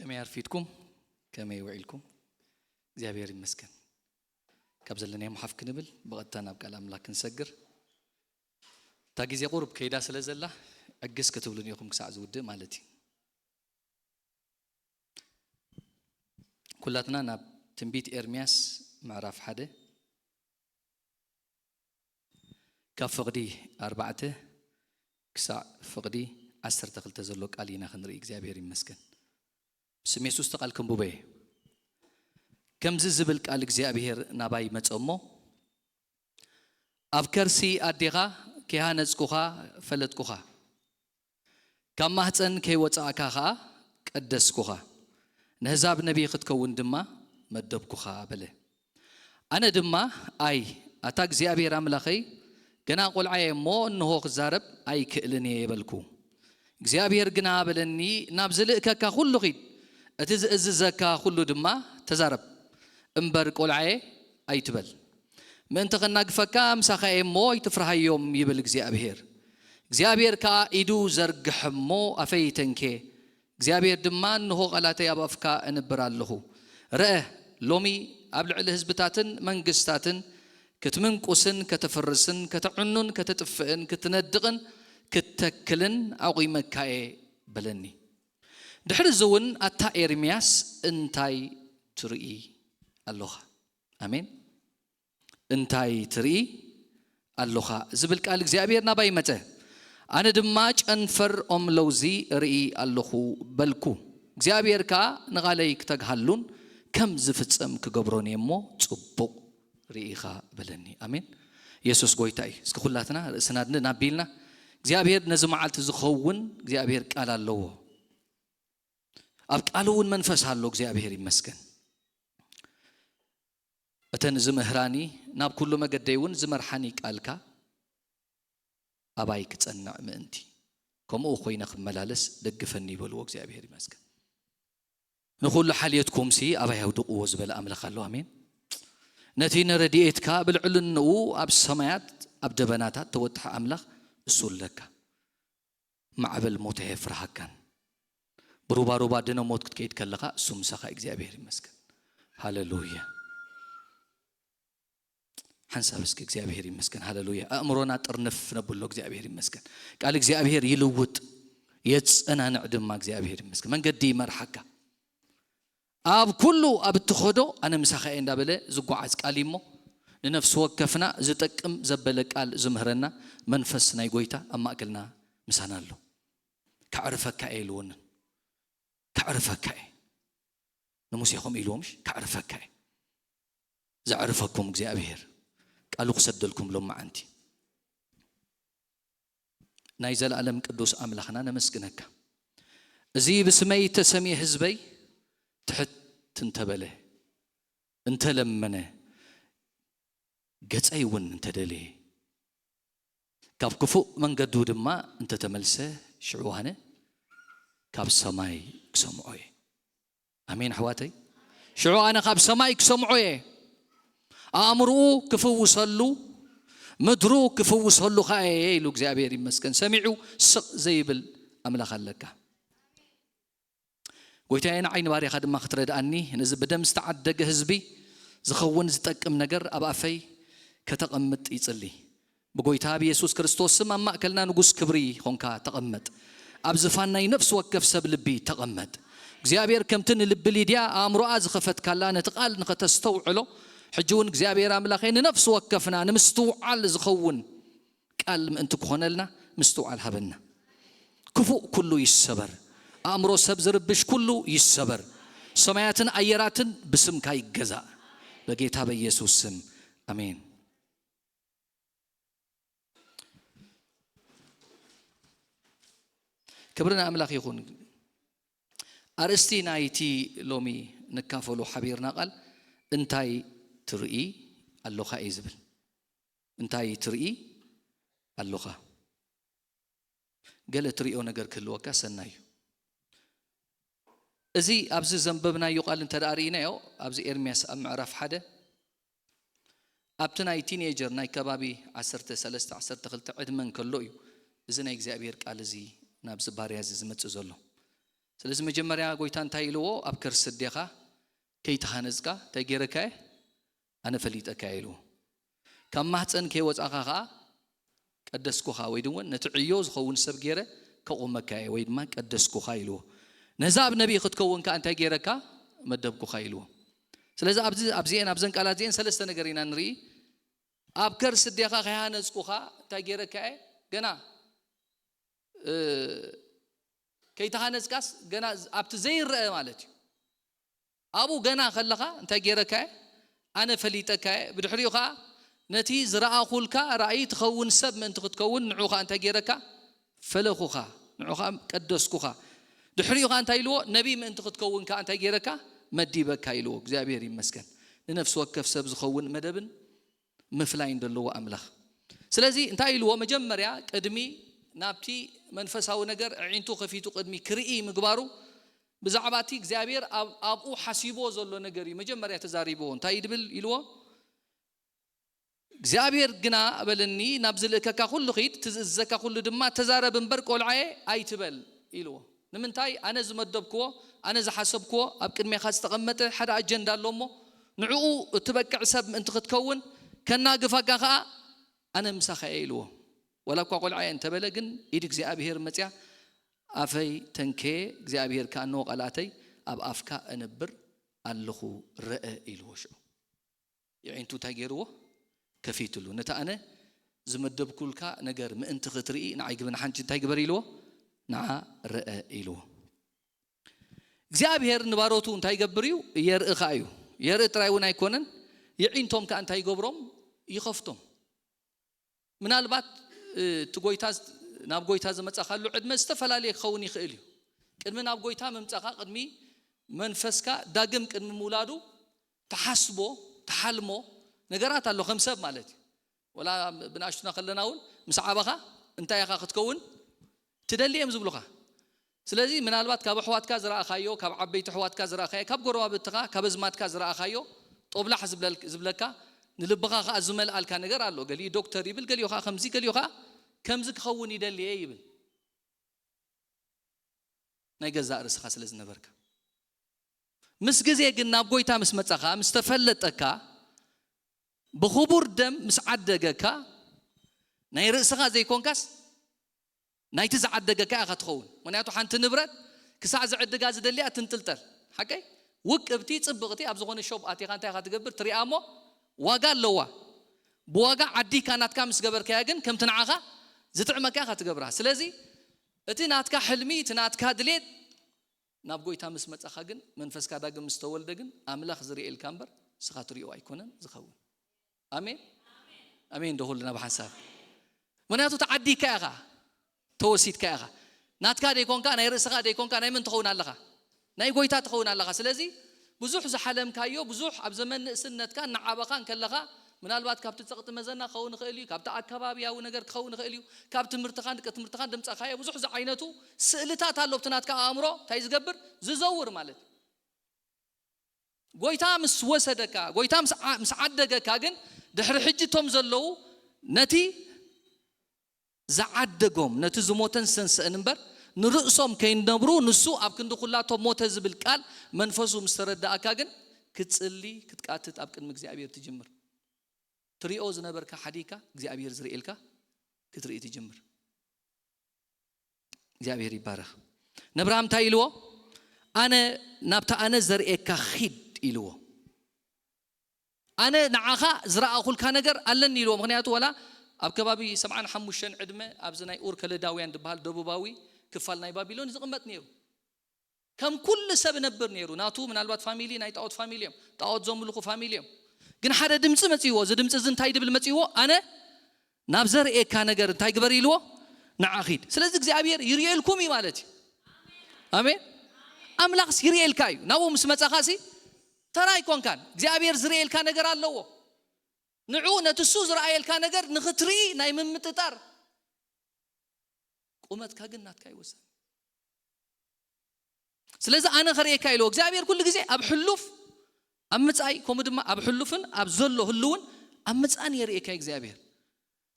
ከመይ ኣርፊድኩም? ከመይ ውዒልኩም? እግዚኣብሔር ይመስገን። ካብ ዘለናዮ ሓፍ ክንብል ብቐጥታ ናብ ቃል ኣምላኽ ክንሰግር። እታ ግዜ ቁሩብ ከይዳ ስለ ዘላ ዕግስ ክትብሉን ኢኹም ክሳዕ ዝውድእ ማለት እዩ። ኩላትና ናብ ትንቢት ኤርምያስ ምዕራፍ ሓደ ካብ ፍቕዲ ኣርባዕተ ክሳዕ ፍቕዲ ዓሰርተ ክልተ ዘሎ ቃል ኢና ክንርኢ። እግዚኣብሔር ይመስገን። ብስም የሱስ እቲ ቃል ከንብቦ እየ። ከምዚ ዝብል ቃል እግዚኣብሔር ናባይ መጸ እሞ፣ ኣብ ከርሲ ኣዴኻ ከይሃነጽኩኻ ፈለጥኩኻ፣ ካብ ማህጸን ከይወጻእካ ኸኣ ቀደስኩኻ፣ ንህዛብ ነቢይ ክትከውን ድማ መደብኩኻ በለ። ኣነ ድማ፣ ኣይ፣ ኣታ እግዚኣብሔር ኣምላኸይ፣ ገና ቆልዓ እየ እሞ፣ እንሆ ክዛረብ ኣይክእልን እየ በልኩ። እግዚኣብሔር ግና በለኒ፣ ናብ ዝልእከካ ኩሉ ኺድ፣ እቲ ዝእዝዘካ ኩሉ ድማ ተዛረብ፣ እምበር ቆልዓ እየ ኣይትበል። ምእንቲ ኸናግፈካ ምሳኻ እየ እሞ ኣይትፍርሃዮም ይብል እግዚኣብሔር። እግዚኣብሔር ከኣ ኢዱ ዘርግሐ እሞ ኣፈይ ተንኬ። እግዚኣብሔር ድማ፣ እንሆ ቃላተይ ኣብ ኣፍካ እንብር ኣለኹ። ርአ፣ ሎሚ ኣብ ልዕሊ ህዝብታትን መንግስታትን ክትምንቁስን ከተፍርስን ከተዕኑን ከተጥፍእን ክትነድቕን ክትተክልን ኣቑመካ እየ በለኒ። ድሕሪ እዚ እውን፣ ኣታ ኤርምያስ እንታይ ትርኢ ኣለኻ? ኣሜን። እንታይ ትርኢ ኣለኻ? ዝብል ቃል እግዚኣብሔር ናባይ መጸ። ኣነ ድማ፣ ጨንፈር ኦም ለውዚ እርኢ ኣለኹ በልኩ። እግዚኣብሔር ከኣ ንቓለይ ክተግሃሉን ከም ዝፍጸም ክገብሮን እየ እሞ፣ ጽቡቕ ርኢኻ በለኒ። ኣሜን። የሱስ ጐይታ እዩ። እስኪ ኩላትና ርእስና ድንድን ኣቢልና፣ እግዚኣብሔር ነዚ መዓልቲ ዝኸውን እግዚኣብሔር ቃል ኣለዎ። ኣብ ቃሉ እውን መንፈስ ኣሎ። እግዚኣብሔር ይመስገን። እተን ዝምህራኒ፣ ናብ ኩሉ መገደይ እውን ዝመርሓኒ ቃልካ ኣባይ ክጸንዕ ምእንቲ፣ ከምኡ ኮይነ ክመላለስ ደግፈኒ በልዎ። እግዚኣብሔር ይመስገን። ንኹሉ ሓልየትኩምሲ ኣባይ ኣውድቕዎ ዝበለ ኣምላኽ ኣሎ። ኣሜን። ነቲ ንረድኤትካ ብልዕልንኡ ኣብ ሰማያት ኣብ ደበናታት ተወጥሐ ኣምላኽ እሱ ኣለካ። ማዕበል ሞት ኣየፍርሃካን። ብሩባሩባ ደነሞት ክትከይድ ከለኻ እሱ ምሳኻ። እግዚኣብሔር ይመስገን። ሃሌሉያ። ሓንሳብ እስኪ እግዚኣብሔር ይመስገን። ሃሌሉያ። ኣእምሮና ጥርንፍ ነብሎ። እግዚኣብሔር ይመስገን። ቃል እግዚኣብሔር ይልውጥ፣ የጸናንዕ ድማ። እግዚኣብሔር ይመስገን። መንገዲ ይመርሓካ። ኣብ ኩሉ ኣብ እትኸዶ ኣነ ምሳኻ እየ እንዳበለ ዝጓዓዝ ቃል እዩ እሞ፣ ንነፍሲ ወከፍና ዝጠቅም ዘበለ ቃል ዝምህረና መንፈስ ናይ ጐይታ ኣብ ማእከልና ምሳና ኣሎ። ከዕርፈካ እየ ኢልዎንን፣ ከዕርፈካ እየ። ንሙሴ ከምኡ ኢልዎ ምሽ? ከዕርፈካ እየ። ዘዕርፈኩም እግዚኣብሔር ቃሉ ክሰደልኩም ሎም መዓንቲ። ናይ ዘለኣለም ቅዱስ ኣምላኽና ነመስግነካ። እዚ ብስመይ ተሰምየ ህዝበይ ትሕት እንተበለ፣ እንተለመነ፣ ገጸይ እውን እንተደለየ፣ ካብ ክፉእ መንገዱ ድማ እንተተመልሰ፣ ሽዑ ኣነ ካብ ሰማይ ክሰምዖ እየ። ኣሜን ኣሕዋተይ። ሽዑ ኣነ ካብ ሰማይ ክሰምዖ እየ። ኣእምርኡ ክፍውሰሉ፣ ምድሩ ክፍውሰሉ ኸኣ እየ ኢሉ። እግዚኣብሔር ይመስገን። ሰሚዑ ስቕ ዘይብል ኣምላኽ ኣለካ። ጐይታዬ፣ ንዓይ ንባርያኻ ድማ ክትረድኣኒ፣ ነዚ ብደም ዝተዓደገ ህዝቢ ዝኸውን ዝጠቅም ነገር ኣብ ኣፈይ ከተቐምጥ ይጽሊ። ብጐይታ ብየሱስ ክርስቶስ ስም ኣብ ማእከልና ንጉስ ክብሪ ኾንካ ተቐመጥ። ኣብ ዝፋን ናይ ነፍሲ ወከፍ ሰብ ልቢ ተቐመጥ። እግዚኣብሔር፣ ከምቲ ንልቢ ሊድያ ኣእምሮኣ ዝኸፈትካላ፣ ነቲ ቃል ንኸተስተውዕሎ፣ ሕጂ እውን እግዚኣብሔር ኣምላኸይ፣ ንነፍሲ ወከፍና ንምስትውዓል ዝኸውን ቃል ምእንቲ ክኾነልና ምስትውዓል ሃበና። ክፉእ ኩሉ ይሰበር። ኣእምሮ ሰብ ዝርብሽ ኩሉ ይሰበር። ሰማያትን ኣየራትን ብስምካ ይገዛእ። በጌታ በኢየሱስ ስም፣ ኣሜን። ክብሪ ንኣምላኽ ይኹን። ኣርእስቲ ናይቲ ሎሚ ንካፈሎ ሓቢርና ቃል እንታይ ትርኢ ኣሎኻ እዩ ዝብል። እንታይ ትርኢ ኣሎኻ? ገለ ትርእዮ ነገር ክህልወካ ሰናይ እዩ። እዚ ኣብዚ ዘንበብናዮ ቃል እንተ ደኣ ርኢናዮ፣ ኣብዚ ኤርምያስ ኣብ ምዕራፍ ሓደ፣ ኣብቲ ናይ ቲኔጀር ናይ ከባቢ ዓሰርተ ሰለስተ ዓሰርተ ክልተ ዕድመ እንከሎ እዩ እዚ ናይ እግዚኣብሔር ቃል እዚ ናብዚ ባርያ እዚ ዝመጽእ ዘሎ። ስለዚ መጀመርያ ጎይታ እንታይ ኢልዎ? ኣብ ከርሲ ኣዴኻ ከይተሃነጽካ እንታይ ገይረካ እየ? ኣነ ፈሊጠካ እየ ኢልዎ። ካብ ማህፀን ከይወጻኻ ኸዓ ቀደስኩኻ፣ ወይ ድማ ነቲ ዕዮ ዝኸውን ሰብ ገይረ ከቑመካ እየ፣ ወይ ድማ ቀደስኩኻ ኢልዎ። ነዛ ኣብ ነቢይ ክትከውን ከኣ እንታይ ገይረካ? መደብኩኻ ኢልዎ። ስለዚ ኣብዚ ኣብዚኤን ኣብዘን ቃላት እዚኤን ሰለስተ ነገር ኢና ንርኢ። ኣብ ከርሲ ኣዴኻ ከይሃነጽኩኻ እንታይ ገይረካ እየ? ገና እ፣ ከይተሃነጽካስ ገና ኣብቲ ዘይረአ ማለት እዩ። ኣብኡ ገና ከለኻ እንታይ ገይረካ እየ? ኣነ ፈሊጠካ እየ። ብድሕሪኡ ኸዓ ነቲ ዝረኣኹልካ ራእይ ትኸውን ሰብ ምእንቲ ክትከውን ንዑ ኸዓ እንታይ ገይረካ? ፈለኹኻ፣ ንዑ ኸዓ ቀደስኩኻ። ድሕሪኡ ኸዓ እንታይ ኢልዎ? ነቢይ ምእንቲ ክትከውን ከኣ እንታይ ገይረካ? መዲበካ ኢልዎ። እግዚኣብሔር ይመስገን። ንነፍሲ ወከፍ ሰብ ዝኸውን መደብን ምፍላይን ዘለዎ ኣምላኽ። ስለዚ እንታይ ኢልዎ? መጀመርያ ቅድሚ ናብቲ መንፈሳዊ ነገር ኣዒንቱ ከፊቱ ቅድሚ ክርኢ ምግባሩ ብዛዕባ እቲ እግዚኣብሔር ኣብ ኣብኡ ሓሲብዎ ዘሎ ነገር እዩ መጀመርያ ተዛሪብዎ። እንታይ ይድብል ኢልዎ? እግዚኣብሔር ግና በለኒ፣ ናብ ዝልእከካ ኩሉ ኺድ፣ ትዝእዝዘካ ኩሉ ድማ ተዛረብ እምበር ቆልዓየ ኣይትበል ኢልዎ። ንምንታይ? ኣነ ዝመደብክዎ፣ ኣነ ዝሓሰብክዎ ኣብ ቅድሜኻ ዝተቐመጠ ሓደ ኣጀንዳ ኣሎ እሞ ንዕኡ እትበቅዕ ሰብ ምእንቲ ክትከውን ከናግፋካ ኸኣ ኣነ ምሳኻ እየ ኢልዎ። ወላ እኳ ቆልዓየ እንተበለ ግን ኢድ እግዚኣብሔር መጽያ ኣፈይ ተንከየ፣ እግዚኣብሔር ከኣ እነሆ ቃላተይ ኣብ ኣፍካ እነብር ኣለኹ፣ ረአ ኢልዎ። ሽዑ የዒንቱ እንታይ ገይርዎ? ከፊትሉ። ነቲ ኣነ ዝመደብኩልካ ነገር ምእንቲ ክትርኢ ንዓይ ግብን ሓንቲ እንታይ ግበር ኢልዎ? ንዓ ረአ ኢልዎ። እግዚኣብሔር ንባሮቱ እንታይ ይገብር እዩ? የርኢ ኸኣ እዩ። የርኢ ጥራይ እውን ኣይኮነን፣ የዒንቶም ከኣ እንታይ ይገብሮም? ይኸፍቶም። ምናልባት እ፣ እቲ ጎይታ ዝ- ናብ ጎይታ ዝመጻኻሉ ዕድመ ዝተፈላለየ ክኸውን ይኽእል እዩ። ቅድሚ ናብ ጎይታ ምምጻኻ፣ ቅድሚ መንፈስካ ዳግም ቅድሚ ምውላዱ ትሓስቦ፣ ትሓልሞ ነገራት ኣሎ ከም ሰብ ማለት እዩ። ወላ ብንኣሽቱና ከለና እውን ምስ ዓበኻ እንታይ ኢኻ ክትከውን ትደሊ እዮም ዝብሉኻ። ስለዚ ምናልባት ካብ ኣሕዋትካ ዝረኣኻዮ፣ ካብ ዓበይቲ ኣሕዋትካ ዝረኣኻዮ፣ ካብ ጎረባብትኻ፣ ካብ ኣዝማድካ ዝረኣኻዮ ጦብላሕ ዝብለል- ዝብለካ፣ ንልብኻ ኸኣ ዝመልኣልካ ነገር ኣሎ። ገሊኡ ዶክተር ይብል፣ ገሊኡ ኸኣ ከምዚ፣ ገሊኡ ኸኣ ከምዚ ክኸውን ይደሊ እየ ይብል። ናይ ገዛእ ርእስኻ ስለ ዝነበርካ። ምስ ግዜ ግን ናብ ጎይታ ምስ መጻኻ፣ ምስ ተፈለጠካ፣ ብኽቡር ደም ምስ ዓደገካ፣ ናይ ርእስኻ ዘይኮንካስ ናይቲ ዝዓደገካ ኢኻ ትኸውን። ምኽንያቱ ሓንቲ ንብረት ክሳዕ ዝዕድጋ ዝደልያ ትንጥልጠል። ሓቀይ? ውቅብቲ፣ ጽብቕቲ ኣብ ዝኾነ ሾፕ ኣቲኻ እንታይ ኢኻ ትገብር? ትሪኣ እሞ ዋጋ ኣለዋ። ብዋጋ ዓዲካ ናትካ ምስ ገበርካያ ግን ከምቲ ንዓኻ ዝጥዕመካ ኢኻ ትገብራ። ስለዚ እቲ ናትካ ሕልሚ፣ እቲ ናትካ ድሌት ናብ ጎይታ ምስ መጻኻ ግን፣ መንፈስካ ዳግም ምስ ተወልደ ግን ኣምላኽ ዝርእየልካ እምበር ንስኻ ትሪኦ ኣይኮነን ዝኸውን። ኣሜን። ኣሜን ዶ ኩልና ብሓንሳብ? ምኽንያቱ ተዓዲካ ኢኻ፣ ተወሲድካ ኢኻ። ናትካ ደይኮንካ፣ ናይ ርእስኻ ደይኮንካ ናይ መን ትኸውን ኣለኻ? ናይ ጎይታ ትኸውን ኣለኻ። ስለዚ ብዙሕ ዝሓለምካዮ፣ ብዙሕ ኣብ ዘመን ንእስነትካ እናዓበኻ እንከለኻ፣ ምናልባት ካብቲ ጸቕጢ መዘና ክኸውን ይኽእል እዩ፣ ካብቲ ኣከባብያዊ ነገር ክኸውን ይኽእል እዩ፣ ካብ ትምህርትኻን ደቂ ትምህርትኻን ድምጻኻዮ ብዙሕ ዝዓይነቱ ስእልታት ኣሎ ኣብቲ ናትካ ኣእምሮ እንታይ ዝገብር? ዝዘውር ማለት እዩ። ጎይታ ምስ ወሰደካ፣ ጎይታ ምስ ዓ- ምስ ዓደገካ ግን ድሕሪ ሕጂ እቶም ዘለዉ ነቲ ዝዓደጎም፣ ነቲ ዝሞተን ዝተንስአን እምበር ንርእሶም ከይነብሩ ንሱ ኣብ ክንዲ ኩላቶም ሞተ ዝብል ቃል መንፈሱ ምስ ተረዳእካ ግን ክትጽሊ ክትቃትት ኣብ ቅድሚ እግዚኣብሔር ትጅምር። ትሪኦ ዝነበርካ ሓዲካ እግዚኣብሔር ዝርእየልካ ክትርኢ ትጅምር። እግዚኣብሔር ይባረኽ። ነብርሃም እንታይ ኢልዎ? ኣነ ናብታ ኣነ ዘርእየካ ኺድ ኢልዎ። ኣነ ንዓኻ ዝረኣኹልካ ነገር ኣለኒ ኢልዎ። ምኽንያቱ ወላ ኣብ ከባቢ ሰብዓን ሓሙሽተን ዕድመ ኣብዚ ናይ ኡር ከለዳውያን ዝበሃል ደቡባዊ ክፋል ናይ ባቢሎን ዝቕመጥ ነይሩ። ከም ኩሉ ሰብ ነብር ነይሩ። ናቱ ምናልባት ፋሚሊ ናይ ጣዖት ፋሚሊ እዮም። ጣዖት ዘምልኹ ፋሚሊ እዮም። ግን ሓደ ድምፂ መፅይዎ። እዚ ድምፂ እዚ እንታይ ድብል መፅይዎ? ኣነ ናብ ዘርእየካ ነገር እንታይ ግበር ኢልዎ? ንዓ ኺድ። ስለዚ እግዚኣብሔር ይርእየልኩም እዩ ማለት እዩ። ኣሜን። ኣምላኽስ ይርእየልካ እዩ። ናብኡ ምስ መጻኻሲ ተራ ኣይኮንካን። እግዚኣብሔር ዝርእየልካ ነገር ኣለዎ። ንዑ ነቲ እሱ ዝረኣየልካ ነገር ንኽትርኢ ናይ ምምጥጣር ቁመትካ ግን ናትካ ይወሰን። ስለዚ ኣነ ከርእየካ ኢልዎ እግዚኣብሔር ኩሉ ግዜ ኣብ ሕሉፍ ኣብ ምጻይ ከምኡ ድማ ኣብ ሕሉፍን ኣብ ዘሎ ህልውን ኣብ ምጻን የርእየካ እግዚኣብሔር።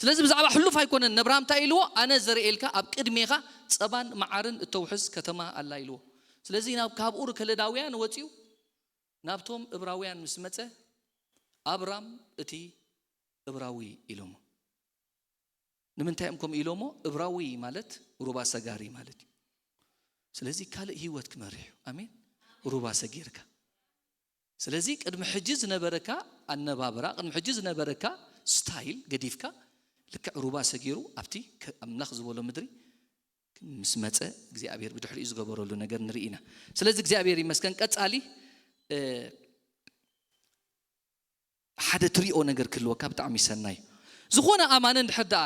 ስለዚ ብዛዕባ ሕሉፍ ኣይኮነን ነብርሃም እንታይ ኢልዎ? ኣነ ዘርእየልካ ኣብ ቅድሜኻ ጸባን መዓርን እተውሕዝ ከተማ ኣላ ኢልዎ። ስለዚ ናብ ካብ ኡር ከለዳውያን ወፂኡ ናብቶም እብራውያን ምስ መፀ ኣብራም እቲ እብራዊ ኢሎሞ። ንምንታይ እዮም ከምኡ ኢሎሞ? እብራዊ ማለት ሩባ ሰጋሪ ማለት እዩ። ስለዚ ካልእ ህይወት ክመርሕ እዩ። ኣሜን። ሩባ ሰጊርካ። ስለዚ ቅድሚ ሕጂ ዝነበረካ ኣነባብራ፣ ቅድሚ ሕጂ ዝነበረካ ስታይል ገዲፍካ ልክዕ ሩባ ሰጊሩ ኣብቲ ከ- ኣምላኽ ዝበሎ ምድሪ ምስ መጸ እግዚኣብሔር ብድሕሪኡ ዝገበረሉ ነገር ንርኢ ኢና። ስለዚ እግዚኣብሔር ይመስገን። ቀጻሊ እ፣ ሓደ ትሪኦ ነገር ክህልወካ ብጣዕሚ ሰናይ። ዝኾነ ኣማኒ እንድሕር ደኣ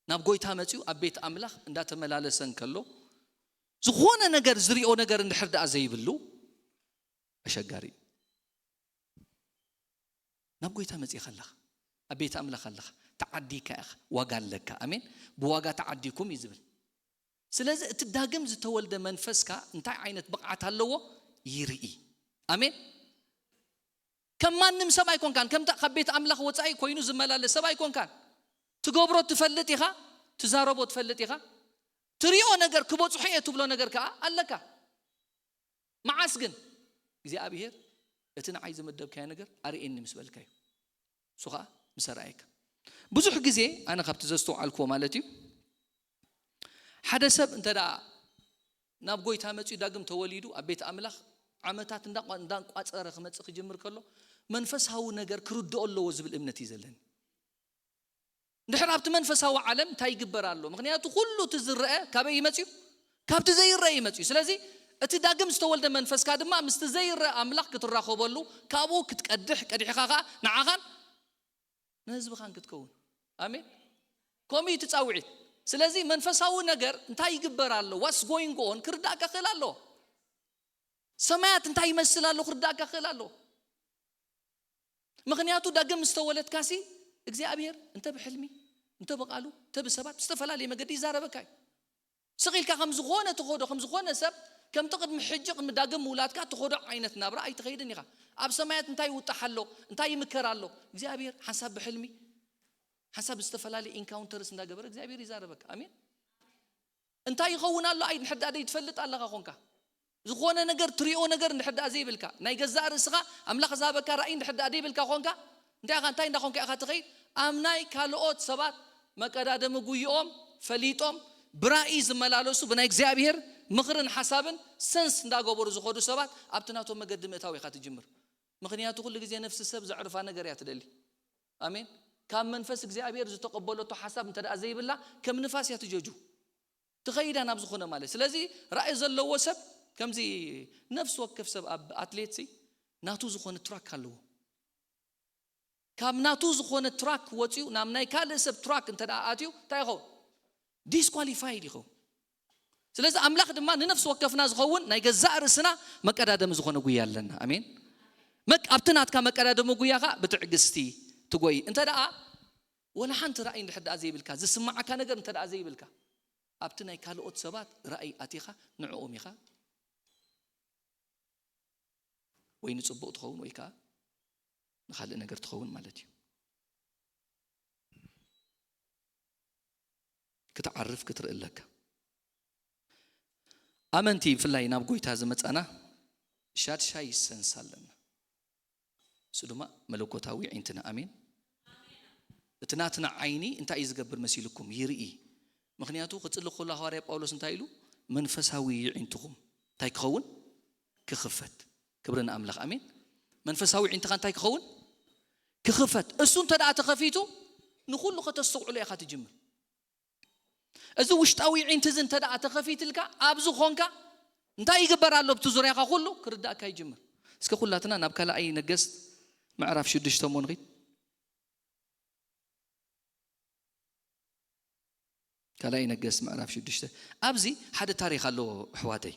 ናብ ጎይታ መጺኡ ኣብ ቤት ኣምላኽ እንዳተመላለሰ እንከሎ ዝኾነ ነገር ዝሪኦ ነገር እንድሕር ደኣ ዘይብሉ ኣሸጋሪ እዩ። ናብ ጎይታ መጺኻ ኣለኻ፣ ኣብ ቤት ኣምላኽ ኣለኻ፣ ተዓዲካ ኢኻ፣ ዋጋ ኣለካ። ኣሜን። ብዋጋ ተዓዲኩም እዩ ዝብል። ስለዚ እቲ ዳግም ዝተወልደ መንፈስካ እንታይ ዓይነት ብቕዓት ኣለዎ ይርኢ። ኣሜን። ከም ማንም ሰብ ኣይኮንካን። ከምታ ካብ ቤት ኣምላኽ ወጻኢ ኮይኑ ዝመላለስ ሰብ ኣይኮንካን። ትገብሮ ትፈልጥ ኢኻ፣ ትዛረቦ ትፈልጥ ኢኻ። ትሪኦ ነገር ክበጽሖ እየ ትብሎ ነገር ከኣ ኣለካ። መዓስ ግን እግዚኣብሔር እቲ ንዓይ ዝመደብካዮ ነገር ኣርእየኒ ምስ በልካዩ፣ እሱ ኸዓ ምስ ኣርኣየካ። ብዙሕ ግዜ ኣነ ካብቲ ዘስተውዓልክዎ ማለት እዩ፣ ሓደ ሰብ እንተ ደኣ ናብ ጎይታ መጺኡ ዳግም ተወሊዱ ኣብ ቤት ኣምላኽ ዓመታት እንዳ- እንዳንቋጸረ ክመጽእ ክጅምር ከሎ መንፈሳዊ ነገር ክርድኦ ኣለዎ ዝብል እምነት እዩ ዘለኒ። እንድሕር ኣብቲ መንፈሳዊ ዓለም እንታይ ይግበር ኣሎ? ምኽንያቱ ኩሉ እቲ ዝረአ ካበይ ይመጽዩ? ካብቲ ዘይረአ ይመጽዩ። ስለዚ እቲ ዳግም ዝተወልደ መንፈስካ ድማ ምስቲ ዘይረአ ኣምላኽ ክትራኸበሉ፣ ካብኡ ክትቀድሕ፣ ቀዲሕኻ ኸዓ ንዓኻን ንህዝብኻን ክትከውን። ኣሜን። ከምኡ እዩ እቲ ጻውዒት። ስለዚ መንፈሳዊ ነገር እንታይ ይግበር ኣሎ? What's going on ክርዳእካ ክእል ኣሎ። ሰማያት እንታይ ይመስል ኣሎ ክርዳእካ ክእል ኣሎ። ምኽንያቱ ዳግም ምስ ተወለድካሲ እግዚኣብሔር እንተ ብሕልሚ፣ እንተ ብቓሉ፣ እንተ ብሰባት ብዝተፈላለየ መገዲ ይዛረበካ እዩ። ስቕ ኢልካ ከም ዝኾነ ትኸዶ፣ ከም ዝኾነ ሰብ ከምቲ ቅድሚ ሕጂ ቅድሚ ዳግም ምውላድካ ትኸዶ ዓይነት ናብራ ኣይትኸይድን ኢኻ። ኣብ ሰማያት እንታይ ይውጣሕ ኣሎ፣ እንታይ ይምከር ኣሎ? እግዚኣብሔር ሓንሳብ ብሕልሚ፣ ሓንሳብ ብዝተፈላለየ ኢንካውንተርስ እንዳገበረ እግዚኣብሔር ይዛረበካ። ኣሜን። እንታይ ይኸውን ኣሎ ኣይ ንሕዳ ደይ ትፈልጥ ኣለኻ ኾንካ፣ ዝኾነ ነገር ትሪኦ ነገር እንድሕዳ ዘይብልካ፣ ናይ ገዛእ ርእስኻ ኣምላኽ ዝሃበካ ራእይ እንድሕዳ ዘይብልካ ኾንካ፣ እንታይ ኢኻ እንታይ እንዳኾንካ ኢኻ ትኸይድ? ኣብ ናይ ካልኦት ሰባት መቀዳደሚ ጉይኦም ፈሊጦም ብራእይ ዝመላለሱ ብናይ እግዚኣብሔር ምኽርን ሓሳብን ሰንስ እንዳገበሩ ዝኾዱ ሰባት ኣብቲ ናቶም መገዲ ምእታው ኢኻ ትጅምር። ምኽንያቱ ኩሉ ግዜ ነፍሲ ሰብ ዘዕርፋ ነገር እያ ትደሊ። ኣሜን። ካብ መንፈስ እግዚኣብሔር ዝተቐበለቶ ሓሳብ እንተ ደኣ ዘይብላ ከም ንፋስ እያ ትጀጁ። ትኸይዳ ናብ ዝኾነ ማለት። ስለዚ ራእይ ዘለዎ ሰብ ከምዚ ነፍሲ ወከፍ ሰብ ኣብ ኣትሌትሲ ናቱ ዝኾነ ትራክ ኣለዎ። ካብ ናቱ ዝኾነ ትራክ ወፂኡ ናብ ናይ ካልእ ሰብ ትራክ እንተ ደኣ ኣትዩ እንታይ ይኸውን? ዲስኳሊፋይድ ይኸውን። ስለዚ ኣምላኽ ድማ ንነፍሲ ወከፍና ዝኸውን ናይ ገዛእ ርእስና መቀዳደሚ ዝኾነ ጉያ ኣለና። ኣሜን። መቅ ኣብቲ ናትካ መቀዳደሚ ጉያኻ ብትዕግስቲ ትጎይ። እንተ ደኣ ወላ ሓንቲ ራእይ እንድሕር ደኣ ዘይብልካ፣ ዝስማዓካ ነገር እንተ ደኣ ዘይብልካ፣ ኣብቲ ናይ ካልኦት ሰባት ራእይ ኣቲኻ ንዕኦም ኢኻ ወይ ንጽቡቕ ትኸውን ወይ ከኣ ንኻልእ ነገር ትኸውን ማለት እዩ። ክትዓርፍ ክትርኢ ኣለካ። ኣመንቲ ብፍላይ ናብ ጎይታ ዝመጻና ሻድሻይ ሰንስ ኣለና። እሱ ድማ መለኮታዊ ኣዒንትና። ኣሜን። እቲ ናትና ዓይኒ እንታይ እዩ ዝገብር መሲልኩም? ይርኢ። ምኽንያቱ ክጽሊ ከሎ ሃዋርያ ጳውሎስ እንታይ ኢሉ? መንፈሳዊ ኣዒንትኹም እንታይ ክኸውን? ክኽፈት። ክብሪ ንኣምላኽ። ኣሜን። መንፈሳዊ ኣዒንትኻ እንታይ ክኸውን? ክኽፈት። እሱ እንተ ደኣ ተኸፊቱ ንኹሉ ከተስተውዕሎ ኢኻ ትጅምር። እዚ ውሽጣዊ ኣዒንቲ እዚ እንተ ደኣ ተኸፊትልካ ኣብዚ ኾንካ እንታይ ይግበር ኣሎ ኣብቲ ዙርያኻ ኩሉ ክርዳእካ ይጅምር። እስከ ኩላትና ናብ ካልኣይ ነገስት ምዕራፍ ሽዱሽተ እሞ ንኺድ። ካልኣይ ነገስት ምዕራፍ ሽዱሽተ። ኣብዚ ሓደ ታሪኽ ኣለዎ ኣሕዋተይ።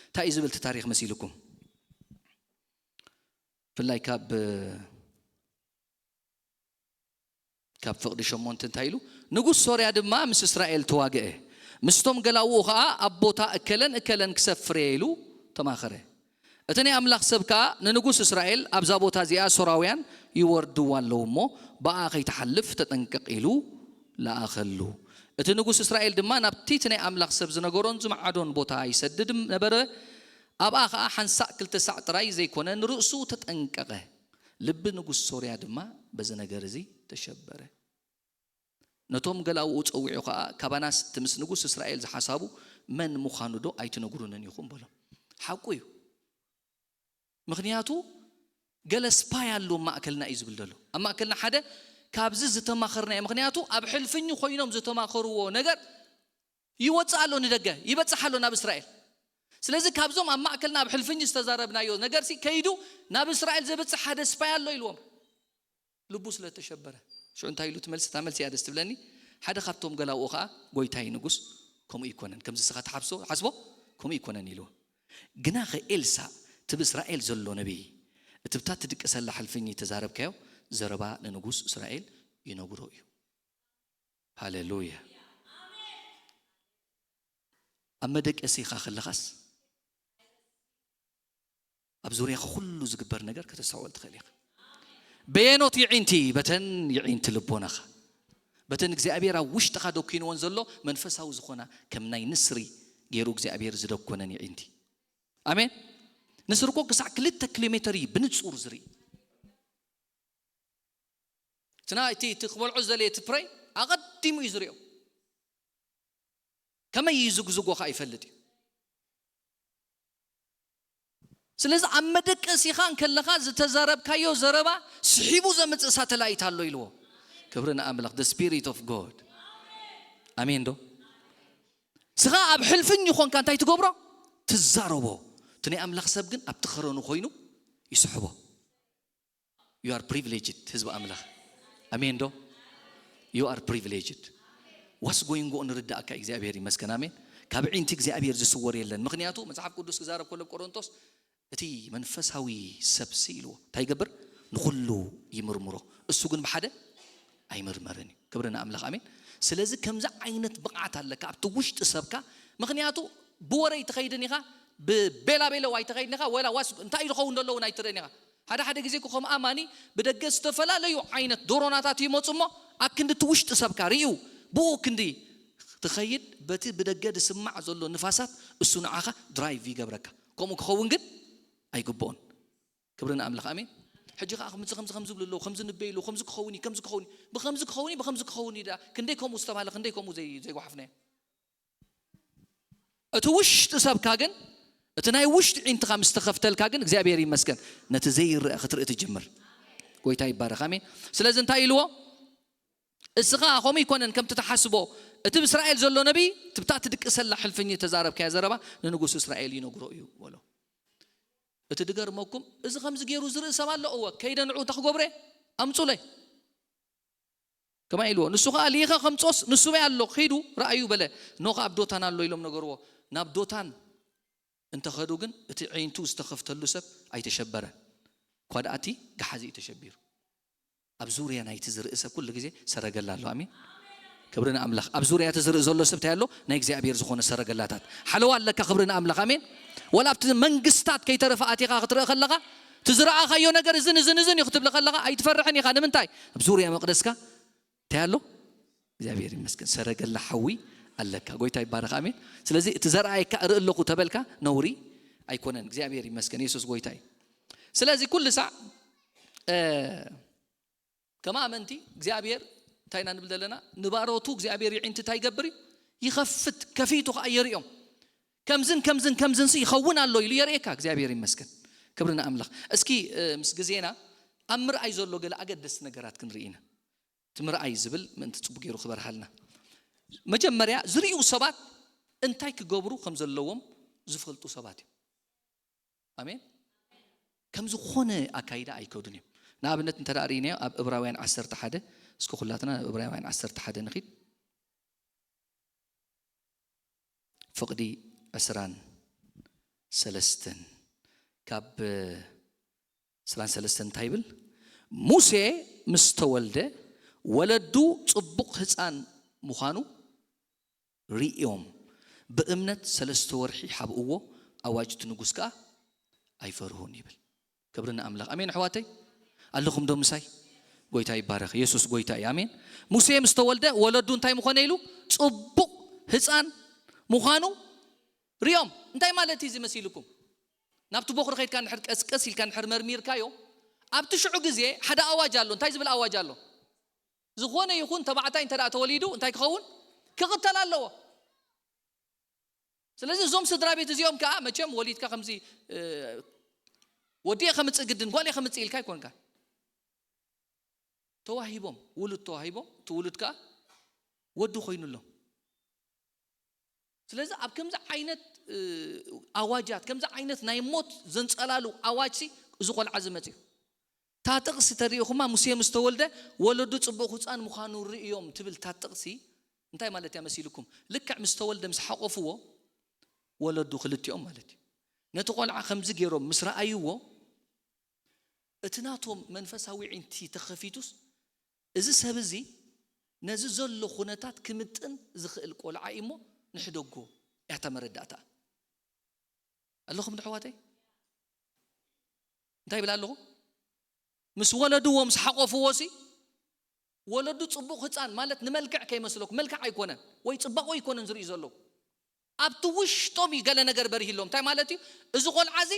እንታይ እዩ ዝብል እቲ ታሪኽ መሲልኩም? ብፍላይ ካብ ካብ ፍቕዲ ሸሞንተ እንታይ ኢሉ? ንጉስ ሶርያ ድማ ምስ እስራኤል ተዋግአ፣ ምስቶም ገላውኡ ኸኣ ኣብ ቦታ እከለን እከለን ክሰፍር እየ ኢሉ ተማኸረ። እቲ ናይ ኣምላኽ ሰብ ከኣ ንንጉስ እስራኤል ኣብዛ ቦታ እዚኣ ሶራውያን ይወርድዋ ኣለዉ እሞ ብኣ ከይትሓልፍ ተጠንቀቕ ኢሉ ለኣኸሉ። እቲ ንጉስ እስራኤል ድማ ናብቲ እቲ ናይ ኣምላኽ ሰብ ዝነገሮን ዝመዓዶን ቦታ ይሰድድ ነበረ። ኣብኣ ኸኣ ሓንሳእ ክልተ ሳዕ ጥራይ ዘይኮነ፣ ንርእሱ ተጠንቀቐ። ልቢ ንጉስ ሶርያ ድማ በዚ ነገር እዚ ተሸበረ። ነቶም ገላውኡ ጸዊዑ ኸኣ፣ "ካባናስ እቲ ምስ ንጉስ እስራኤል ዝሓሳቡ መን ምዃኑ ዶ ኣይትነግሩንን ኢኹም?" በሎም። ሓቁ እዩ። ምኽንያቱ ገለ ስፓይ ኣሎ ኣብ ማእከልና እዩ ዝብል ዘሎ። ኣብ ማእከልና ሓደ ካብዚ ዝተማኸርናዮ፣ ምኽንያቱ ኣብ ሕልፍኝ ኮይኖም ዝተማኸርዎ ነገር ይወጽእ ኣሎ ንደገ፣ ይበጽሕ ኣሎ ናብ እስራኤል። ስለዚ ካብዞም ኣብ ማእከልና ኣብ ሕልፍኝ ዝተዛረብናዮ ነገርሲ ከይዱ ናብ እስራኤል ዘብጽሕ ሓደ ስፓይ ኣሎ ኢልዎም። ልቡ ስለ ተሸበረ። ሽዑ እንታይ ኢሉ? እቲ መልሲ፣ እታ መልሲ እያ ደስ ትብለኒ። ሓደ ካብቶም ገላውኡ ኸኣ፣ "ጎይታይ ንጉስ፣ ከምኡ ይኮነን፣ ከምዚ ንስኻ ትሓስቦ፣ ሓስቦ፣ ከምኡ ይኮነን" ኢልዎ። ግናኸ ኤልሳዕ፣ እቲ ብእስራኤል ዘሎ ነቢይ፣ እቲ ብታ ትድቅሰላ ሕልፍኝ ተዛረብካዮ ዘረባ ንንጉስ እስራኤል ይነግሮ እዩ። ሃሌሉያ። ኣብ መደቀሲኻ ከለኻስ፣ ኣብ ዙርያኻ ኩሉ ዝግበር ነገር ከተስተውዕል ትኽእል ኢኻ። በየኖት የዒንቲ? በተን የዒንቲ ልቦናኻ፣ በተን እግዚኣብሔር ኣብ ውሽጥኻ ደኪንወን ዘሎ መንፈሳዊ ዝኾና፣ ከም ናይ ንስሪ ገይሩ እግዚኣብሔር ዝደኮነን የዒንቲ። ኣሜን። ንስሪ እኮ ክሳዕ ክልተ ኪሎ ሜተር እዩ ብንጹር ዝርኢ። እቲ ናይ፣ እቲ፣ እቲ ክበልዖ ዝደለየ እቲ ፕረይ ኣቐዲሙ እዩ ዝሪኦ። ከመይ እዩ ዝጉዝጎ ኸኣ ይፈልጥ እዩ። ስለዚ ኣብ መደቀሲኻ እንከለኻ ዝተዛረብካዮ ዘረባ ስሒቡ ዘምጽእ ሳተላይት ኣሎ ኢልዎ። ክብሪ ንኣምላኽ፣ the spirit of God። ኣሜን ዶ? ስኻ ኣብ ሕልፍኝ ኾንካ እንታይ ትገብሮ? ትዛረቦ። እቲ ናይ ኣምላኽ ሰብ ግን ኣብቲ ኸረኑ ኮይኑ ይስሕቦ። You are privileged፣ ህዝቢ ኣምላኽ። ኣሜን ዶ? You are privileged። ዋስ ጎይንጎ ንርዳእካ እግዚኣብሔር ይመስገን። ኣሜን። ካብ ዒንቲ እግዚኣብሔር ዝስወር የለን። ምኽንያቱ መጽሓፍ ቅዱስ ክዛረብ ከሎ ቆሮንቶስ፣ እቲ መንፈሳዊ ሰብሲ ኢልዎ እንታይ ይገብር? ንኹሉ ይምርምሮ፣ እሱ ግን ብሓደ ኣይምርመርን እዩ። ክብሪ ንኣምላኽ። ኣሜን። ስለዚ ከምዚ ዓይነት ብቕዓት ኣለካ ኣብቲ ውሽጢ ሰብካ። ምኽንያቱ ብወረይ ትኸይድን ኢኻ፣ ብቤላቤለው ኣይትኸይድን ኢኻ፣ ወላ ዋስ እንታይ እዩ ዝኸውን ዘሎ እውን ኣይትርእን ኢኻ። ሓደ ሓደ ግዜ እኮ ከም ኣማኒ ብደገ ዝተፈላለዩ ዓይነት ዶሮናታት ይመፁ እሞ፣ ኣብ ክንዲ እቲ ውሽጢ ሰብካ ርእዩ፣ ብኡ ክንዲ ትኸይድ፣ በቲ ብደገ ዝስማዕ ዘሎ ንፋሳት እሱ ንዓኻ ድራይቭ ይገብረካ። ከምኡ ክኸውን ግን ኣይግብኦን። ክብሪ ንኣምላኽ። ኣሜን። ሕጂ ኸዓ ከምዚ፣ ከምዚ፣ ከምዚ ዝብሉ ኣለዉ፣ ከምዚ ንበይ ኣለዉ፣ ከምዚ ክኸውን እዩ፣ ከምዚ ክኸውን እዩ፣ ብኸምዚ ክኸውን እዩ፣ ብኸምዚ ክኸውን እዩ ደኣ። ክንደይ ከምኡ ዝተባህለ፣ ክንደይ ከምኡ ዘይ-፣ ዘይጓሓፍናዮ። እቲ ውሽጢ ሰብካ ግን፣ እቲ ናይ ውሽጢ ዒንትኻ ምስ ተኸፍተልካ ግን፣ እግዚኣብሔር ይመስገን፣ ነቲ ዘይረአ ክትርኢ ትጅምር። ጎይታ ይባረኽ። ኣሜን። ስለዚ እንታይ ኢልዎ? እስኻ ከምኡ ይኮነን ከምቲ ትሓስቦ፣ እቲ ብእስራኤል ዘሎ ነቢይ፣ ትብታ ትድቅሰላ ሕልፍኝ ተዛረብካያ ዘረባ ንንጉስ እስራኤል ይነግሮ እዩ በሎ። እቲ ድገርመኩም፣ እዚ ከምዚ ገይሩ ዝርኢ ሰብ ኣሎ። እወ፣ ከይደ ንዑ እንታይ ክገብረ? ኣምጹለይ። ከማይ ኢልዎ። ንሱ ኸዓ ልኢኸ ከምጾስ ንሱ በይ ኣሎ፣ ኺዱ ረኣዩ በለ። ኖ ኸዓ ኣብ ዶታን ኣሎ ኢሎም ነገርዎ። ናብ ዶታን እንተኸዱ ግን እቲ ዒንቱ ዝተኸፍተሉ ሰብ ኣይተሸበረን። እኳ ደኣ እቲ ገሓዚ እዩ ተሸቢሩ። ኣብ ዙርያ ናይቲ ዝርኢ ሰብ ኩሉ ግዜ ሰረገላ ኣሎ። ኣሜን። ክብሪ ንኣምላኽ። ኣብ ዙርያ እቲ ዝርኢ ዘሎ ሰብ እንታይ ኣሎ? ናይ እግዚኣብሔር ዝኾነ ሰረገላታት ሓለዋ ኣለካ። ክብሪ ንኣምላኽ። ኣሜን። ወላ ኣብቲ መንግስታት ከይተረፈ ኣቲኻ ክትርኢ ከለኻ፣ እቲ ዝረኣኻዮ ነገር እዝን እዝን እዝን እዩ ክትብል ከለኻ ኣይትፈርሕን ኢኻ። ንምንታይ? ኣብ ዙርያ መቕደስካ እንታይ ኣሎ? እግዚኣብሔር ይመስገን፣ ሰረገላ ሓዊ ኣለካ። ጎይታ ይባረኽ። ኣሜን። ስለዚ እቲ ዘረኣየካ እርኢ ኣለኹ ተበልካ ነውሪ ኣይኮነን። እግዚኣብሔር ይመስገን፣ የሱስ ጎይታ እዩ። ስለዚ ኩሉ ሳዕ፣ እ፣ ከም ኣመንቲ እግዚኣብሔር እንታይ ኢና ንብል ዘለና? ንባሮቱ እግዚኣብሔር ይዒንቲ እንታይ ይገብር እዩ? ይኸፍት፣ ከፊቱ ኸዓ የርእዮም። ከምዝን ከምዝን ከምዝንሲ ይኸውን ኣሎ ኢሉ የርእየካ። እግዚኣብሔር ይመስገን። ክብሪ ንኣምላኽ። እስኪ፣ እ፣ ምስ ግዜና ኣብ ምርኣይ ዘሎ ገለ ኣገደስቲ ነገራት ክንርኢ ኢና። እቲ ምርኣይ ዝብል ምእንቲ ጽቡቅ ገይሩ ክበርሃልና። መጀመርያ ዝርእዩ ሰባት እንታይ ክገብሩ ከም ዘለዎም ዝፈልጡ ሰባት እዮም። ኣሜን። ከም ዝኾነ ኣካይዳ ኣይከዱን እዮም። ንኣብነት እንተ ደኣ ርኢናዮ ኣብ ዕብራውያን ዓሰርተ ሓደ፣ እስኪ ኩላትና ናብ ዕብራውያን ዓሰርተ ሓደ ንኺድ። ፍቕዲ ዕስራን ሰለስተን፣ ካብ ዕስራን ሰለስተን እንታይ ይብል? "ሙሴ ምስ ተወልደ ወለዱ ጽቡቕ ህጻን ምዃኑ ርእዮም ብእምነት ሰለስተ ወርሒ ሓብእዎ፣ ኣዋጅ እቲ ንጉስ ከኣ ኣይፈርሁን" ይብል። ክብሪ ንኣምላኽ። ኣሜን ኣሕዋተይ፣ ኣለኹም ዶ ምሳይ? ጎይታ ይባረኽ። ኢየሱስ ጎይታ እዩ። ኣሜን። ሙሴ ምስ ተወልደ ወለዱ እንታይ ምኾነ ኢሉ? ጽቡቕ ህፃን ምዃኑ ሪኦም። እንታይ ማለት እዩ እዚ መሲልኩም? ናብቲ ቦኽሪ ከይድካ ንድሕር ቀስቀስ ኢልካ ንድሕር መርሚርካዮ፣ ኣብቲ ሽዑ ግዜ ሓደ ኣዋጅ ኣሎ። እንታይ ዝብል ኣዋጅ ኣሎ? ዝኾነ ይኹን ተባዕታይ እንተ ደኣ ተወሊዱ እንታይ ክኸውን? ክቕተል ኣለዎ። ስለዚ እዞም ስድራ ቤት እዚኦም ከዓ መቸም ወሊድካ ከምዚ ወዲኤ ከምፅእ ግድን ጓል ከምፅእ ኢልካ ኣይኮንካ። ተዋሂቦም ውሉድ ተዋሂቦም እቲ ውሉድ ከዓ ወዲ ኮይኑሎም። ስለዚ ኣብ ከምዚ ዓይነት ኣዋጃት ከምዚ ዓይነት ናይ ሞት ዘንፀላሉ ኣዋጅ እዚ ቆልዓ ዝመፅ እዩ። እታ ጥቕሲ ተሪኢኹማ ሙሴ ምስ ተወልደ ወለዱ ፅቡቕ ህፃን ምዃኑ ርእዮም ትብል እታ ጥቕሲ እንታይ ማለት እያ መሲልኩም? ልክዕ ምስ ተወልደ ምስ ሓቆፍዎ ወለዱ ክልቲኦም ማለት እዩ። ነቲ ቆልዓ ከምዚ ገይሮም ምስ ረኣይዎ እቲ ናቶም መንፈሳዊ ዒንቲ ተኸፊቱስ እዚ ሰብ እዚ ነዚ ዘሎ ኩነታት ክምጥን ዝኽእል ቆልዓ እዩ እሞ ንሕደጎ እያ እታ መረዳእታ። ኣለኹም ዶ ኣሕዋተይ? እንታይ ይብል ኣለኹ? ምስ ወለድዎ ምስ ሓቆፍዎ ሲ ወለዱ ፅቡቕ ህፃን ማለት ንመልክዕ ከይመስለኩም፣ መልክዕ ኣይኮነን ወይ ፅባቆ ኣይኮነን ዝርእዩ ዘለዉ፣ ኣብቲ ውሽጦም እዩ ገለ ነገር በሪህሎም። እንታይ ማለት እዩ እዚ ቆልዓ እዚ?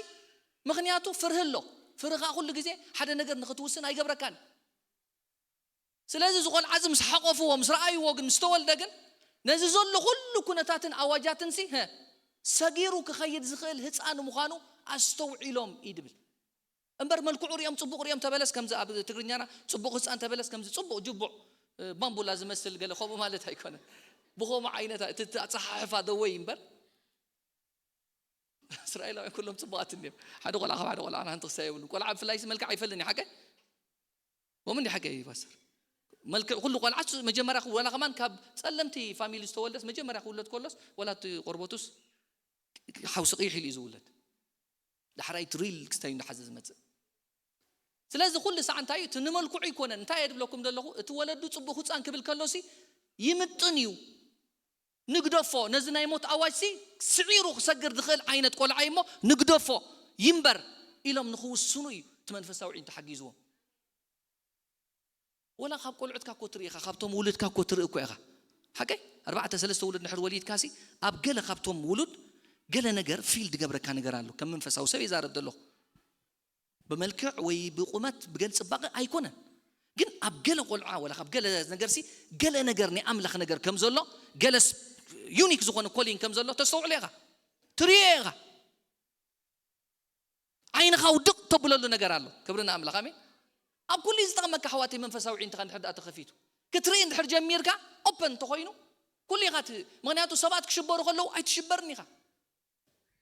ምኽንያቱ ፍርሂ ኣሎ። ፍርሂ ከዓ ኩሉ ግዜ ሓደ ነገር ንክትውስን ኣይገብረካን። ስለዚ እዚ ቆልዓ እዚ ምስ ሓቆፍዎ ምስ ረኣይዎ ግን ምስ ተወልደ ግን ነዚ ዘሎ ኩሉ ኩነታትን ኣዋጃትን ሲ ሰጊሩ ክኸይድ ዝኽእል ህፃን ምዃኑ ኣስተውዒሎም እዩ ድብል። እምበር መልክዑ ሪኦም ፅቡቕ ሪኦም ተበለስ ከምዚ ኣብ ትግርኛና ፅቡቕ ህፃን ተበለስ ከምዚ ፅቡቕ ጅቡዕ ባምቡላ ዝመስል ገለ ከምኡ ማለት ኣይኮነን። ብኸምኡ ዓይነት እቲ ኣፀሓሕፋ ደወይ እምበር እስራኤላውያን ኩሎም ፅቡቓት እንድዮም። ሓደ ቆልዓ ካብ ሓደ ቆልዓ ሓንቲ ክሳይ የብሉን። ቆልዓ ብፍላይ መልክዕ ኣይፈልን እዩ ሓቀ ወምን ሓቀ እዩ ፓስተር። መልክዕ ኩሉ ቆልዓ መጀመርያ ወላ ከማን ካብ ፀለምቲ ፋሚሊ ዝተወልደስ መጀመርያ ክውለድ ከሎስ ወላ እቲ ቆርበቱስ ሓውሲ ቅይሕ ኢሉ እዩ ዝውለድ። ዳሕራይ እቲ ሪል ክስታይ እንዳሓዘ ዝመፅእ። ስለዚ ኩሉ ሳዕ እንታይ እዩ እቲ ንመልክዑ ይኮነን። እንታይ እየ ድብለኩም ዘለኹ? እቲ ወለዱ ፅቡቅ ህፃን ክብል ከሎሲ ይምጥን እዩ። ንግደፎ፣ ነዚ ናይ ሞት ኣዋጅ ሲ ስዒሩ ክሰግር ዝኽእል ዓይነት ቆልዓ እዩ እሞ ንግደፎ ይንበር ኢሎም ንክውስኑ እዩ እቲ መንፈሳዊ ዒንቱ ሓጊዝዎም። ወላ ካብ ቆልዑትካ እኮ ትርኢ ኢኻ፣ ካብቶም ውሉድካ እኮ ትርኢ እኮ ኢኻ። ሓቀይ ኣርባዕተ ሰለስተ ውሉድ ንሕር ወሊድካ ሲ ኣብ ገለ ካብቶም ውሉድ ገለ ነገር ፊል ድገብረካ ነገር ኣሎ። ከም መንፈሳዊ ሰብ ይዛረብ ዘለኹ ብመልክዕ ወይ ብቁመት ብገል ፅባቐ ኣይኮነን። ግን ኣብ ገለ ቆልዓ ወላ ካብ ገለ ነገር ሲ ገለ ነገር ናይ ኣምላኽ ነገር ከም ዘሎ ገለ ዩኒክ ዝኾነ ኮሊን ከም ዘሎ ተስተውዕሎ ኢኻ፣ ትርእዮ ኢኻ። ዓይንኻ ውድቕ ተብለሉ ነገር ኣሎ። ክብሪ ንኣምላኽ ኣሜን። ኣብ ኩሉ ዝጠቕመካ ኣሕዋተይ መንፈሳዊ ዒንትኻ እንድሕር ደኣ ተኸፊቱ ክትርኢ እንድሕር ጀሚርካ ኦፐን እንተኾይኑ ኩሉ ኢኻ ት- ምኽንያቱ ሰባት ክሽበሩ ከለዉ ኣይትሽበርን ኢኻ።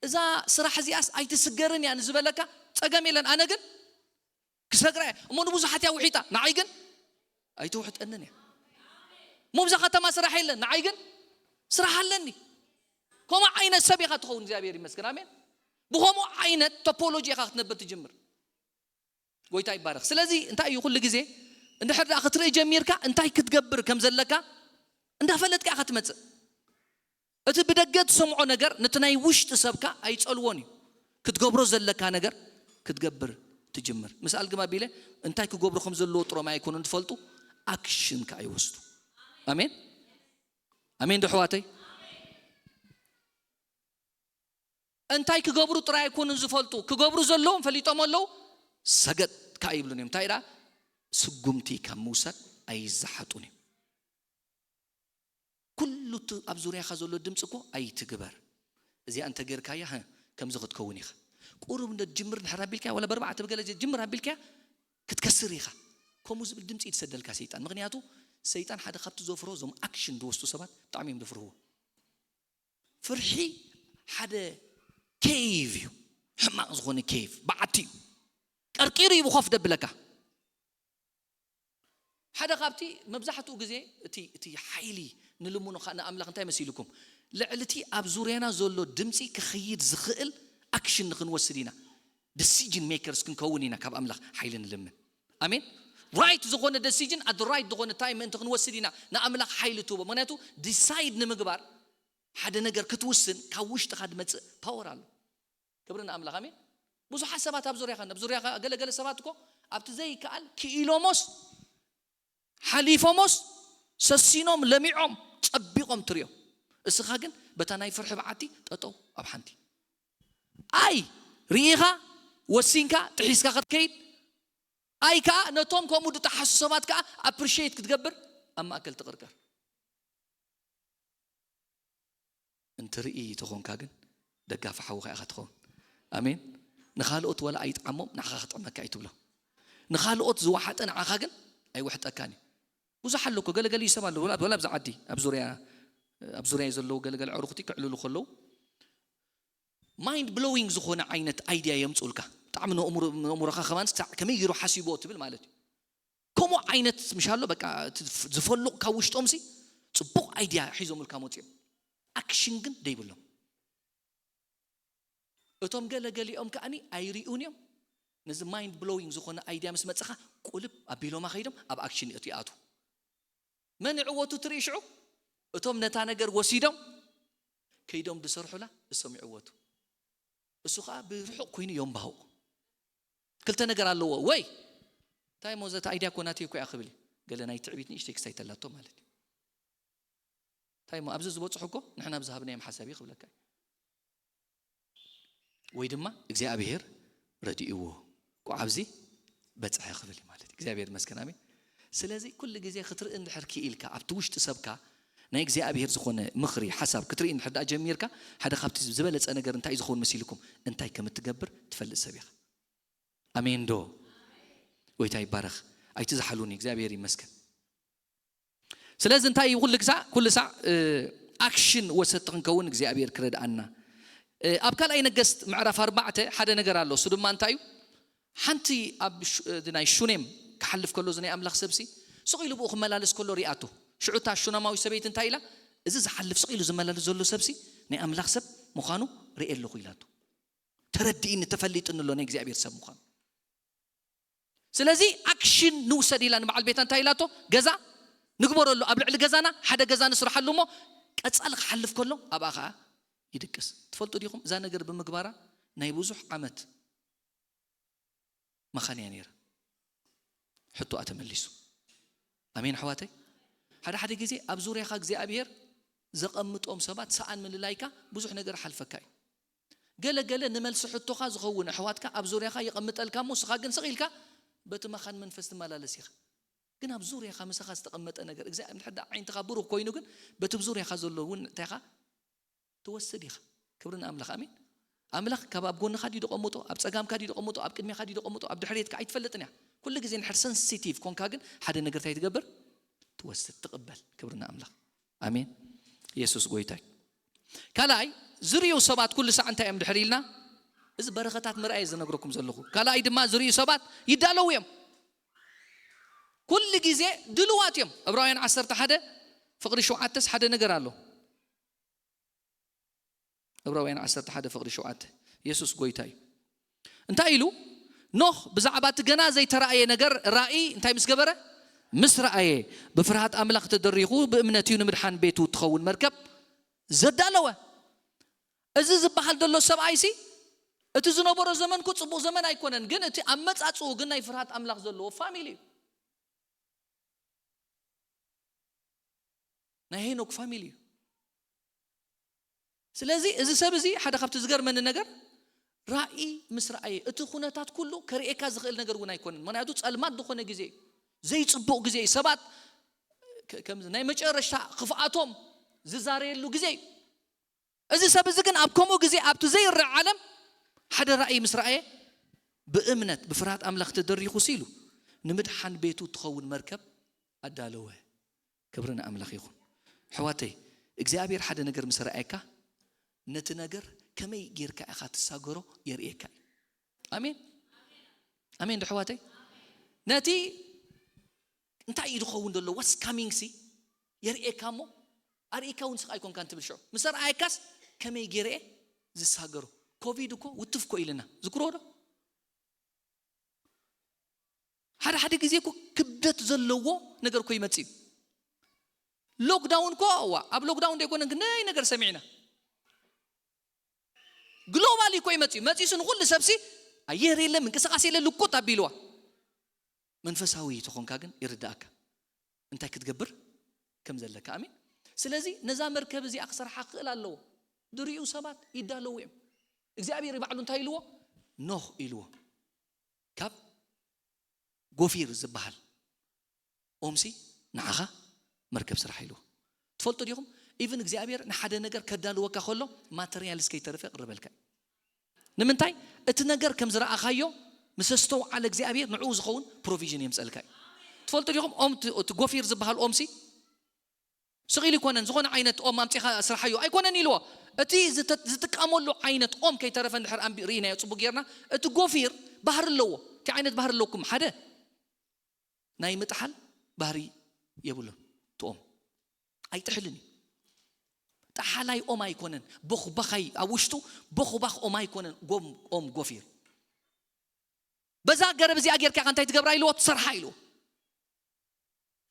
እዛ ስራሕ እዚኣስ ኣይትስገርን እያ ንዝበለካ ጸገም የለን። ኣነ ግን ክሰግራ እየ እሞ ንብዙሓት እያ ውሒጣ ንዓይ ግን ኣይትውሕጠንን እያ። እሞ ብዛ ከተማ ስራሕ የለን ንዓይ ግን ስራሕ ኣለኒ። ከምኡ ዓይነት ሰብ ኢኻ ትኸውን እግዚኣብሔር ይመስገን ኣሜን። ብኸምኡ ዓይነት ቶፖሎጂ ኢኻ ክትነብር ትጅምር። ጎይታ ይባረኽ። ስለዚ እንታይ እዩ ኩሉ ግዜ እንድሕር ደኣ ክትርኢ ጀሚርካ እንታይ ክትገብር ከም ዘለካ እንዳፈለጥካ ኢኻ ትመጽእ። እቲ ብደገ ትሰምዖ ነገር ነቲ ናይ ውሽጢ ሰብካ ኣይጸልዎን እዩ። ክትገብሮ ዘለካ ነገር ክትገብር ትጅምር። ምስ ኣልግም ኣቢለ እንታይ ክገብሩ ከም ዘለዎ ጥሮም ኣይኮኑን ዝፈልጡ ኣክሽን ከኣ ይወስዱ። ኣሜን ኣሜን ዶ ኣሕዋተይ? እንታይ ክገብሩ ጥራይ ኣይኮኑን ዝፈልጡ፣ ክገብሩ ዘለዎም ፈሊጦም ኣለዉ። ሰገጥ ከኣ ይብሉን እዮም። እንታይ ደኣ ስጉምቲ ካብ ምውሳድ ኣይዘሓጡን እዮም። ኩሉ እቲ ኣብ ዙርያኻ ዘሎ ድምፂ እኮ ኣይትግበር። እዚኣ እንተጌርካያ ሀ፣ ከምዚ ክትከውን ኢኻ። ቁሩብ እንደ ጅምር እንድሕር ኣቢልካያ ወላ በርባዕተ ብገለ ጅምር ኣቢልካያ ክትከስር ኢኻ። ከምኡ ዝብል ድምፂ እዩ ዝሰደልካ ሰይጣን። ምክንያቱ ሰይጣን ሓደ ካብቲ ዘፍሮ እዞም ኣክሽን ዝወስዱ ሰባት ብጣዕሚ እዮም ዘፍርህዎ። ፍርሒ ሓደ ኬቭ እዩ። ሕማቕ ዝኾነ ኬቭ በዓቲ እዩ። ቀርቂሩ እዩ ብኾፍ ደብለካ። ሓደ ካብቲ መብዛሕትኡ ግዜ እቲ እቲ ሓይሊ ንልምኖ ከኣ ንኣምላኽ እንታይ መሲልኩም? ልዕሊ እቲ ኣብ ዙርያና ዘሎ ድምፂ ክኸይድ ዝኽእል ኣክሽን ንኽንወስድ ኢና። ደሲጅን ሜከርስ ክንከውን ኢና ካብ ኣምላኽ ሓይሊ ንልምን። ኣሜን። ራይት ዝኾነ ደሲጅን ኣት ራይት ዝኾነ ታይም ምእንቲ ክንወስድ ኢና ንኣምላኽ ሓይሊ ትህቦ። ምክንያቱ ዲሳይድ ንምግባር ሓደ ነገር ክትውስን ካብ ውሽጥኻ ዝመፅእ ፓወር ኣሎ። ክብሪ ንኣምላኽ ኣሜን። ብዙሓት ሰባት ኣብ ዙርያኻ ኣብ ዙርያኻ ገለገለ ሰባት እኮ ኣብቲ ዘይከኣል ክኢሎሞስ ሓሊፎሞስ ሰሲኖም ለሚዖም ጸቢቖም ትሪኦም። እስኻ ግን በታ ናይ ፍርሒ በዓቲ ጠጠው ኣብ ሓንቲ። ኣይ ርኢኻ ወሲንካ ጥሒስካ ክትከይድ፣ ኣይ ከዓ ነቶም ከምኡ ዝጠሓሱ ሰባት ከዓ ኣፕሪሺየት ክትገብር ኣብ ማእከል ትቕርቀር። እንትርኢ ተኾንካ ግን ደጋፊ ሓውኻ ኢኻ ትኸውን። ኣሜን። ንኻልኦት ወላ ኣይጥዓሞም፣ ንዓኻ ክጥዕመካ እዩ ትብሎ። ንኻልኦት ዝወሓጠ ንዓኻ ግን ኣይወሕጠካን እዩ። ብዙሕ ኣሎ እኮ፣ ገለገለ ይሰብ ኣሎ፣ ወላ፣ ወላ ኣብዚ ዓዲ፣ ኣብ ዙርያ፣ ኣብ ዙርያ ዘለዉ ገለገለ ኣዕሩኽቲ ክዕልሉ ከለዉ ማይንድ ብሎዊንግ ዝኾነ ዓይነት ኣይድያ የምፅኡልካ። ብጣዕሚ ንእምሮ-፣ ንእምሮኻ ከማን ክሳዕ ከመይ ገይሩ ሓሲቦ ትብል ማለት እዩ። ከምኡ ዓይነት ምሻሎ በቃ እቲ ዝፈልቕ ካብ ውሽጦም ሲ ፅቡቕ ኣይድያ ሒዞምልካ መፅኦም። ኣክሽን ግን ደይብሎም። እቶም ገለ ገሊኦም ከኣኒ ኣይሪኡን እዮም። ነዚ ማይንድ ብሎዊንግ ዝኾነ ኣይድያ ምስ መፅኻ ቁልብ ኣቢሎማ ከይዶም ኣብ ኣክሽን እቲ ይኣትዉ። መን ይዕወቱ ትርኢ ሽዑ? እቶም ነታ ነገር ወሲዶም ከይዶም ዝሰርሑላ እሶም ይዕወቱ። እሱ ከዓ ብርሑቕ ኮይኑ የንባሁ። ክልተ ነገር ኣለዎ ወይ እንታይ ሞ ዘታ ኣይድያ እኮ ናተይ እኮ እያ ክብል እዩ። ገለ ናይ ትዕቢት ንእሽተይ ክሳይ ተላቶ ማለት እዩ። እንታይ ሞ ኣብዚ ዝበፅሑ እኮ ንሕና ብዝሃብናዮም ሓሳብ እዩ ክብለካ እዩ። ወይ ድማ እግዚኣብሔር ረድእዎ እኮ ኣብዚ በፅሐ ክብል እዩ ማለት እዩ። እግዚኣብሔር ይመስገን፣ ኣሜን። ስለዚ ኩሉ ግዜ ክትርኢ እንድሕር ክኢልካ ኣብቲ ውሽጢ ሰብካ ናይ እግዚኣብሔር ዝኾነ ምኽሪ ሓሳብ ክትርኢ እንድሕር ደኣ ጀሚርካ ሓደ ካብቲ ዝበለፀ ነገር እንታይ ዝኸውን መሲልኩም እንታይ ከም እትገብር ትፈልጥ ሰብ ኢኻ። ኣሜን ዶ? ጎይታ ይባረኽ። ኣይትዝሓሉኒ፣ እግዚኣብሔር ይመስገን። ስለዚ እንታይ እዩ ኩሉ ግሳ-፣ ኩሉ ሳዕ፣ እ፣ ኣክሽን ወሰድቲ ክንከውን እግዚኣብሔር ክረድኣና። እ፣ ኣብ ካልኣይ ነገስት ምዕራፍ ኣርባዕተ ሓደ ነገር ኣሎ። እሱ ድማ እንታይ እዩ? ሓንቲ ኣብ ሹ-፣ እ፣ ናይ ሹኔም ክሓልፍ ከሎ እዚ ናይ ኣምላኽ ሰብሲ ስቕ ኢሉ ብኡ ክመላለስ ከሎ ሪኣቶ። ሽዑ እታ ሹነማዊ ሰበይቲ እንታይ ኢላ? "እዚ ዝሓልፍ ስቕ ኢሉ ዝመላለስ ዘሎ ሰብሲ ናይ ኣምላኽ ሰብ ምዃኑ ሪኤ ኣለኹ" ኢላቶ። "ተረድኢኒ፣ ተፈሊጥኒ ኣሎ ናይ እግዚኣብሔር ሰብ ምዃኑ። ስለዚ ኣክሽን ንውሰድ" ኢላ ንበዓል ቤታ እንታይ ኢላቶ? "ገዛ ንግበረሉ፣ ኣብ ልዕሊ ገዛና ሓደ ገዛ ንስርሓሉ እሞ ቀጻሊ ክሓልፍ ከሎ ኣብኣ ኸዓ ይድቅስ." ትፈልጡ ዲኹም? እዛ ነገር ብምግባራ ናይ ብዙሕ ዓመት መኻን እያ ነይራ። ሕቶኣ ተመሊሱ። ኣሜን ኣሕዋተይ። ሓደ ሓደ ግዜ ኣብ ዙርያኻ እግዚኣብሔር ዘቐምጦም ሰባት ሰኣን ምልላይካ ብዙሕ ነገር ሓልፈካ እዩ። ገለ ገለ ንመልሲ ሕቶኻ ዝኸውን ኣሕዋትካ ኣብ ዙርያኻ የቐምጠልካ እሞ ንስኻ ግን ስቕ ኢልካ በቲ መኻን መንፈስ ትመላለስ ኢኻ። ግን ኣብ ዙርያኻ ምሳኻ ዝተቐመጠ ነገር እግዚኣብሔር እንድሕር ደኣ ዓይንትኻ ብሩህ ኮይኑ ግን በቲ ዙርያኻ ዘሎ እውን እንታይ ኢኻ ትወስድ ኢኻ። ክብሪ ንኣምላኽ፣ ኣሜን። ኣምላኽ ካብ ኣብ ጎንኻ ድዩ ደቐምጦ፣ ኣብ ጸጋምካ ድዩ ደቐምጦ፣ ኣብ ቅድሜኻ ድዩ ደቐምጦ፣ ኣብ ድሕሬትካ ኣይትፈልጥን እያ። ኩሉ ግዜ እንድሕር ሰንሲቲቭ ኮንካ ግን ሓደ ነገር እንታይ ትገብር? ትወስድ፣ ትቕበል። ክብሪ ንኣምላኽ፣ ኣሜን። ኢየሱስ ጎይታ እዩ። ካልኣይ ዝርእዩ ሰባት ኩሉ ሳዕ እንታይ እዮም ድሕር ኢልና? እዚ በረኸታት ምርኣይ ዝነግረኩም ዘለኹ። ካልኣይ ድማ ዝርእዩ ሰባት ይዳለዉ እዮም። ኩሉ ግዜ ድልዋት እዮም። ዕብራውያን ዓሰርተ ሓደ ፍቕሪ ሸውዓተስ ሓደ ነገር ኣሎ። ዕብራውያን ዓሰርተ ሓደ ፍቕሪ ሸውዓተ። ኢየሱስ ጎይታ እዩ። እንታይ ኢሉ? ኖህ ብዛዕባ እቲ ገና ዘይተራእየ ነገር ራእይ እንታይ ምስ ገበረ? ምስ ረኣየ፣ ብፍርሃት ኣምላኽ ተደሪኹ ብእምነት እዩ ንምድሓን ቤቱ ትኸውን መርከብ ዘዳለወ። እዚ ዝበሃል ዘሎ ሰብኣይሲ እቲ ዝነበሮ ዘመንኩ ጽቡቕ ዘመን ኣይኮነን፣ ግን እቲ ኣመጻጽኡ ግን ናይ ፍርሃት ኣምላኽ ዘለዎ ፋሚሊ እዩ። ናይ ሄኖክ ፋሚሊ እዩ። ስለዚ እዚ ሰብ እዚ ሓደ ካብቲ ዝገርመኒ ነገር ራእይ ምስ ረኣየ እቲ ኩነታት ኩሉ ከርእየካ ዝኽእል ነገር እውን ኣይኮነን። ምክንያቱ ጸልማት ዝኾነ ግዜ እዩ፣ ዘይጽቡቕ ግዜ እዩ። ሰባት ከ-፣ ከምዚ ናይ መጨረሽታ ክፍኣቶም ዝዛረየሉ ግዜ እዩ። እዚ ሰብ እዚ ግን ኣብ ከምኡ ግዜ ኣብቲ ዘይረእ ዓለም ሓደ ራእይ ምስ ረኣየ ብእምነት ብፍርሃት ኣምላኽ ተደሪኹ ሲሉ ንምድሓን ቤቱ እትኸውን መርከብ ኣዳለወ። ክብሪ ንኣምላኽ ይኹን። ኣሕዋተይ፣ እግዚኣብሔር ሓደ ነገር ምስ ረኣየካ ነቲ ነገር ከመይ ጌርካ ኢኻ ትሳገሮ የርእየካ እዩ። ኣሜን፣ ኣሜን ዶ ኣሕዋተይ? ነቲ እንታይ እዩ ዝኸውን ዘሎ ዋትስ ካሚንግ ሲ የርእየካ እሞ ኣርእካ እውን ስቕ ኣይኮንካን ትብል። ሽዑ ምስ ኣርኣየካስ ከመይ ገይረ እየ ዝሳገሮ? ኮቪድ እኮ ውትፍ እኮ ኢልና ዝክሮ ዶ? ሓደ ሓደ ግዜ እኮ ክብደት ዘለዎ ነገር እኮ ይመጽእ እዩ። ሎክዳውን እኮ እዋ ኣብ ሎክዳውን ደይኮነን ክንደይ ነገር ሰሚዕና። ግሎባል እኮ ይመጽእ እዩ። መጺሱ ንኹሉ ሰብሲ ኣየር የለ ምንቅስቃስ የለ ልቁጥ ኣቢልዋ። መንፈሳዊ ተኾንካ ግን ይርዳእካ። እንታይ ክትገብር ከም ዘለካ። ኣሜን። ስለዚ ነዛ መርከብ እዚኣ ክሰርሓ ክኽእል ኣለዎ። ድሪኡ ሰባት ይዳለዉ እዮም። እግዚኣብሔር ባዕሉ እንታይ ኢልዎ? ኖህ ኢልዎ። ካብ ጎፊር ዝበሃል ኦምሲ ንዓኻ መርከብ ስራሕ ኢልዎ። ትፈልጡ ዲኹም? ኢቭን እግዚኣብሔር ንሓደ ነገር ከዳልወካ ከሎ ማተርያልስ ከይተረፈ ይቕርበልካ እዩ። ንምንታይ? እቲ ነገር ከም ዝረኣኻዮ ምስ ኣስተውዓለ እግዚኣብሔር ንዕኡ ዝኸውን ፕሮቪዥን የምፀልካ እዩ። ትፈልጡ ዲኹም? ኦም እቲ እቲ ጎፊር ዝበሃል ኦምሲ ስቕ ኢሉ ይኮነን፣ ዝኾነ ዓይነት ኦም ኣምፂኻ ስርሓዮ ኣይኮነን ኢልዎ። እቲ ዝተ- ዝጥቀመሉ ዓይነት ኦም ከይተረፈ እንድሕር ኣንቢ ርኢናዮ ፅቡቅ ጌርና፣ እቲ ጎፊር ባህሪ ኣለዎ። እንታይ ዓይነት ባህሪ ኣለኩም? ሓደ ናይ ምጥሓል ባህሪ የብሉን። እቲ ኦም ኣይጥሕልን እዩ። ጠሓላይ ኦም ኣይኮነን፣ ቦኽባኻይ ኣብ ውሽጡ ቦኽባኽ ኦም ኣይኮነን። ጎም ኦም ጎፊር በዛ ገረብ እዚኣ ጌርካ ኢኻ እንታይ ትገብራ ኢልዎ? ትሰርሓ ኢልዎ።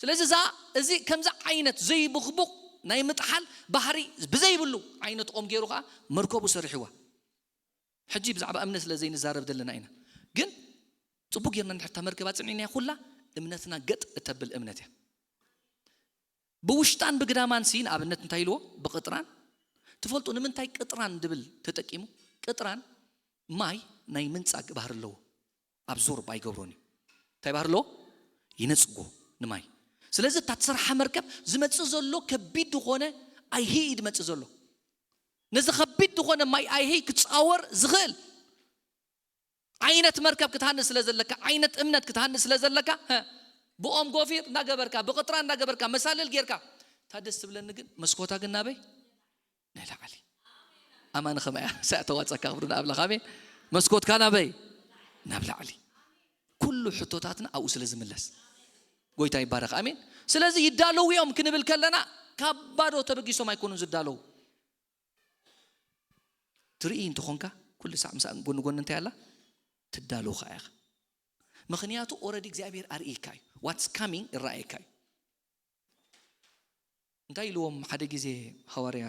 ስለዚ እዛ እዚ ከምዚ ዓይነት ዘይቡኽቡቕ ናይ ምጥሓል ባህሪ ብዘይብሉ ዓይነት ኦም ገይሩ ከዓ መርከቡ ሰሪሕዋ። ሕጂ ብዛዕባ እምነት ስለ ዘይንዛረብ ዘለና ኢና፣ ግን ፅቡቅ ጌርና እንድሕር እታ መርከብ ኣፅኒዕናያ ኩላ እምነትና ገጥ እተብል እምነት እያ። ብውሽጣን ብግዳማን ሲ ንኣብነት እንታይ ኢልዎ? ብቅጥራን። ትፈልጡ ንምንታይ ቅጥራን ድብል ተጠቂሙ? ቅጥራን ማይ ናይ ምንጻግ ባህሪ ኣለዎ። ኣብዞርብ ኣይገብሮን እዩ። እንታይ ባህሪ ኣለዎ? ይነጽጎ ንማይ። ስለዚ እታ ትሰርሓ መርከብ ዝመጽእ ዘሎ ከቢድ ዝኾነ ኣይሂ እዩ ዝመጽእ ዘሎ። ነዚ ከቢድ ዝኾነ ማይ ኣይሂ ክጻወር ዝኽእል ዓይነት መርከብ ክትሃንስ ስለ ዘለካ፣ ዓይነት እምነት ክትሃንስ ስለ ዘለካ፣ ሀ፣ ብኦም ጎፊር እናገበርካ፣ ብቅጥራ እናገበርካ፣ መሳልል ጌርካ፣ እታ ደስ ትብለኒ ግን መስኮታ ግን ናበይ? ንላዕሊ። ኣማን ኸመያ ሳዕ ተዋጸካ ክብሩ ንኣምላኽ። ኣሜን። መስኮትካ ናበይ? ናብ ላዕሊ። ኩሉ ሕቶታትና ኣብኡ ስለ ዝምለስ ጎይታ ይባረኽ። ኣሜን። ስለዚ ይዳለዉ እዮም ክንብል ከለና ካብ ባዶ ተበጊሶም ኣይኮኑን ዝዳለዉ። ትርኢ እንተኾንካ ኩሉ ሳዕ ምሳእ ጎኒ ጎኒ እንታይ ኣላ? ትዳለዉ ኸዓ ኢኻ። ምኽንያቱ ኦረዲ እግዚኣብሔር ኣርእይካ እዩ። ዋትስ ካሚንግ ይረኣየካ እዩ። እንታይ ኢልዎም ሓደ ግዜ ሃዋርያ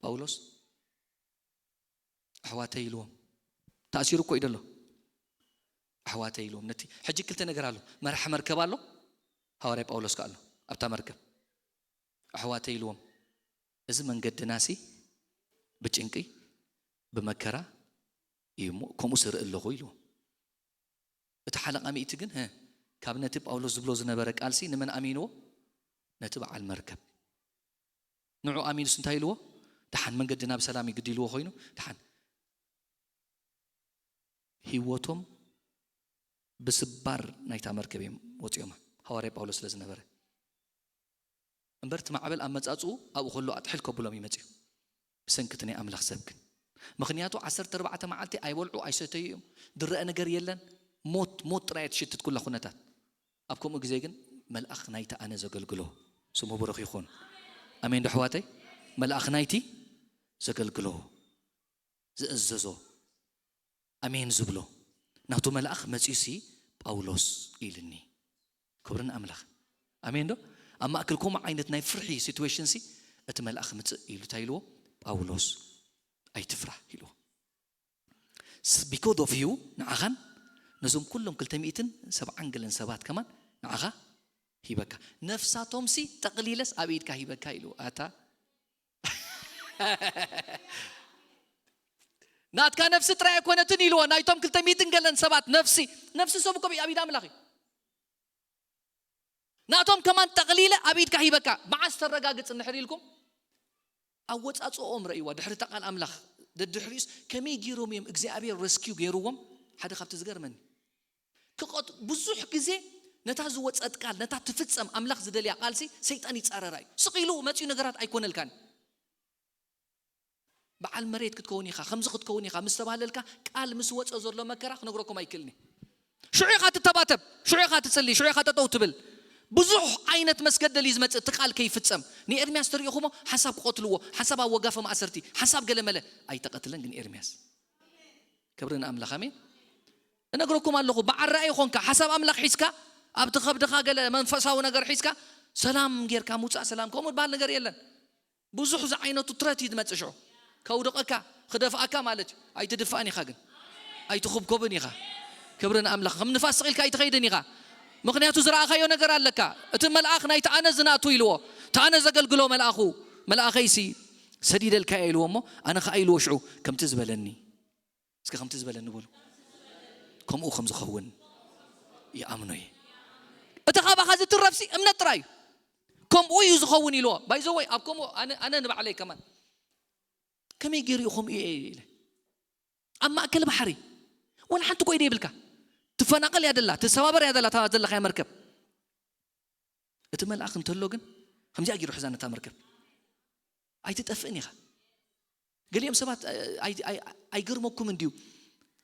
ጳውሎስ? ኣሕዋተይ ኢልዎም። ተኣሲሩ እኮ እዩ ደሎ። ኣሕዋተይ ኢልዎም። ነቲ ሕጂ ክልተ ነገር ኣሎ። መራሒ መርከብ ኣሎ፣ ሃዋርያ ጳውሎስ ከ ኣሎ ኣብታ መርከብ። ኣሕዋተይ ኢልዎም፣ እዚ መንገድናሲ ብጭንቂ ብመከራ እዩ እሞ ከምኡ ስርኢ ኣለኹ ኢልዎም። እቲ ሓለቓ ሚእቲ ግን ሀ፣ ካብ ነቲ ጳውሎስ ዝብሎ ዝነበረ ቃልሲ ንመን ኣሚንዎ? ነቲ በዓል መርከብ። ንዑ ኣሚኑስ እንታይ ኢልዎ? ደሓን መንገድና ብሰላም እዩ ግዲ ኢልዎ ኮይኑ ደሓን ህይወቶም ብስባር ናይታ መርከብ እዮም ወፂኦማ። ሃዋርያ ጳውሎስ ስለ ዝነበረ እምበር እቲ ማዕበል ኣብ መጻጽኡ ኣብኡ ከሎ ኣጥሕል ከብሎም እዩ መጺኡ። ብሰንኪ እቲ ናይ ኣምላኽ ሰብ ግን ምኽንያቱ ዓሰርተ ኣርባዕተ መዓልቲ ኣይበልዑ ኣይሰተዩ እዮም። ድረአ ነገር የለን። ሞት ሞት ጥራይ ትሽትት ኩላ ኩነታት። ኣብ ከምኡ ግዜ ግን መልኣኽ ናይቲ ኣነ ዘገልግሎ ስሙ ብሩኽ ይኹን። ኣሜን ዶ ኣሕዋተይ? መልኣኽ ናይቲ ዘገልግሎ ዝእዘዞ ኣሜን ዝብሎ ናቱ መልኣኽ መጺኡሲ ጳውሎስ ኢልኒ። ክብሪ ንኣምላኽ። ኣሜን ዶ? ኣብ ማእከል ከምኡ ዓይነት ናይ ፍርሒ ሲትዌሽን ሲ እቲ መልኣኽ ምጽእ ኢሉ እንታይ ኢልዎ? ጳውሎስ ኣይትፍራህ ኢልዎ። ቢኮዝ ኦፍ ዩ ንዓኻን ነዞም ኩሎም ክልተ ሚእትን ሰብዓን ገለን ሰባት ከማን ንዓኻ ሂበካ። ነፍሳቶም ሲ ጠቕሊለስ ኣብ ኢድካ ሂበካ ኢልዎ። ኣታ ናትካ ነፍሲ ጥራይ ኣይኮነትን ኢልዎ። ናይቶም ክልተ ሚእትን ገለን ሰባት ነፍሲ ነፍሲ ሰብ እኮ ኣብ ኢድ ኣምላኽ እዩ። ናቶም ከማን ጠቕሊለ ኣብ ኢድካ ሂበካ። መዓስ ተረጋግጽ እንድሕር ኢልኩም ኣወጻጽኦም ረእይዋ። ድሕሪ እታ ቃል ኣምላኽ ደድሕሪኡስ ከመይ ገይሮም እዮም እግዚኣብሔር ረስኪው ገይርዎም? ሓደ ካብቲ ዝገርመኒ ክቐት ብዙሕ ግዜ ነታ ዝወጸት ቃል ነታ ትፍጸም ኣምላኽ ዝደልያ ቃልሲ ሰይጣን ይጻረራ እዩ። ስቕ ኢሉ መጺኡ ነገራት ኣይኮነልካን። በዓል መሬት ክትከውን ኢኻ፣ ከምዚ ክትከውን ኢኻ ምስ ተባህለልካ ቃል ምስ ወጸ ዘሎ መከራ ክነግረኩም ኣይክእልን እየ። ሽዑ ኢኻ ትተባተብ፣ ሽዑ ኢኻ ትጽሊ፣ ሽዑ ኢኻ ጠጠው ትብል። ብዙሕ ዓይነት መስገደል እዩ ዝመጽእ እቲ ቃል ከይፍጸም። ንኤርምያስ ትሪኢኹሞ ሓሳብ ክቐትልዎ፣ ሓሳብ ኣብ ወጋፈ ማእሰርቲ፣ ሓሳብ ገለመለ ኣይተቐትለን ግን ኤርምያስ። ክብሪ ንኣምላኽ ኣሜን። እነግረኩም ኣለኹ ብዓራኢ ይኾንካ ሓሳብ ኣምላኽ ሒዝካ ኣብቲ ከብድኻ ገለ መንፈሳዊ ነገር ሒዝካ ሰላም ጌርካ ምውጻእ ሰላም ከምኡ ዝበሃል ነገር የለን። ብዙሕ ዝዓይነቱ ትረት እዩ ዝመጽእ ሽዑ ከውድቐካ ክደፍኣካ ማለት እዩ። ኣይትድፋእን ኢኻ ግን ኣይትኹብኮብን ኢኻ። ክብሪ ንኣምላኽ። ከም ንፋስ ስቕ ኢልካ ኣይትኸይድን ኢኻ። ምኽንያቱ ዝረኣኻዮ ነገር ኣለካ። እቲ መልኣኽ ናይቲ ኣነ ዝናቱ ኢልዎ፣ እቲ ኣነ ዘገልግሎ መልኣኹ፣ መልኣኸይሲ ሰዲደልካ እየ ኢልዎ እሞ፣ ኣነ ኸዓ ኢልዎ ሽዑ ከምቲ ዝበለኒ፣ እስኪ ከምቲ ዝበለኒ በሉ፣ ከምኡ ከም ዝኸውን ይኣምኖ እየ። እቲ ካባኻ ዝትረፍሲ እምነት ጥራይ እዩ። ከምኡ እዩ ዝኸውን ኢልዎ። ባይዘወይ ኣብ ከምኡ ኣነ ኣነ ንባዕለይ ከማን ከመይ ገይሩ እዩ ከምኡ እየ ኢለ ኣብ ማእከል ባሕሪ ወላ ሓንቲ ኮይደ ይብልካ። ትፈናቐል እያ ደላ፣ ትሰባበር እያ ደላ እታ ዘለኻያ መርከብ። እቲ መልኣኽ እንተሎ ግን ከምዚኣ ገይሩ ሕዛ ነታ መርከብ። ኣይትጠፍእን ኢኻ። ገሊኦም ሰባት ኣይገርመኩም እንድዩ?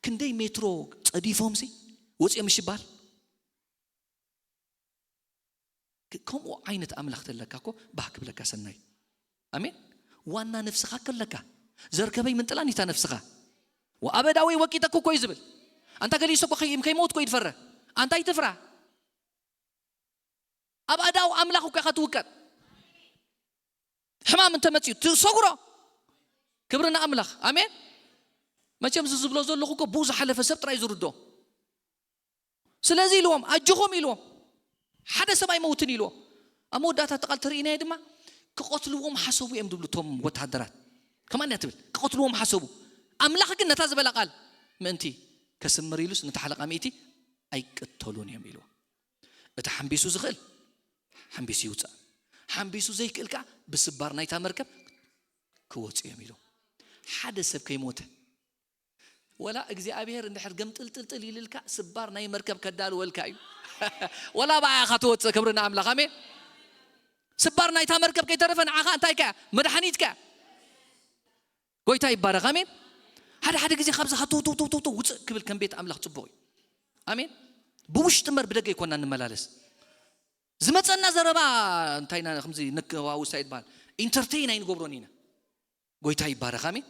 ክንደይ ሜትሮ ጸዲፎምሲ ወጺኦም ምሽ ይበሃል። ከምኡ ዓይነት ኣምላኽ ተለካ እኮ ባህ ክብለካ ሰናይ። ኣሜን። ዋና ነፍስኻ ከለካ ዘርከበይ ምንጥላን ይታ ነፍስኻ። ወኣበዳዊ ወቂጠኩ እኮ እዩ ዝብል። ኣንታ ገሊሶ እኮ ከይሞት እኮ ይድፈረ። ኣንታ ይትፍራ። ኣብ ኣዳው ኣምላኽ እኮ ኢኻ ትውቀጥ። ሕማም እንተመፅዩ ትሰጉሮ። ክብሪ ንኣምላኽ። ኣሜን። መቸም እዚ ዝብሎ ዘለኹ እኮ ብኡ ዝሓለፈ ሰብ ጥራይ ዝርዶ። ስለዚ ኢልዎም ኣጆኹም ኢልዎም። ሓደ ሰብ ኣይመውትን ኢልዎም። ኣብ መወዳእታ እቲ ቃል ተርእይናዮ ድማ ክቐትልዎም ሓሰቡ እዮም ዝብሉ እቶም ወተሃደራት። ከማን እያ ትብል ክቐትልዎም ሓሰቡ። ኣምላኽ ግን ነታ ዝበላ ቃል ምእንቲ ከስምር ኢሉስ ነታ ሓለቃ ሚእቲ ኣይቅተሉን እዮም ኢልዎ። እቲ ሓንቢሱ ዝኽእል ሓንቢሱ ይውፃእ፣ ሓንቢሱ ዘይክእል ከዓ ብስባር ናይታ መርከብ ክወፁ እዮም ኢልዎ። ሓደ ሰብ ከይሞተ ወላ እግዚኣብሔር እንድሕር ገምጥልጥልጥል ይልልካ ስባር ናይ መርከብ ከዳልወልካ እዩ። ወላ ብኣያኻ ትወፅእ ክብሪ ንኣምላኽ ኣሜን። ስባር ናይታ መርከብ ከይተረፈ ንዓኻ እንታይ ከያ መድሓኒት ከያ። ጎይታ ይባረኽ ኣሜን። ሓደ ሓደ ግዜ ካብዚ ሃተውተውተውተው ውፅእ ክብል ከም ቤት ኣምላኽ ፅቡቕ እዩ። ኣሜን። ብውሽጢ እምበር ብደገ ይኮና እንመላለስ። ዝመፀና ዘረባ እንታይ ኢና ከምዚ ንከዋውሳ ይትበሃል። ኢንተርቴይን ኣይንገብሮን ኢና። ጎይታ ይባረኽ ኣሜን።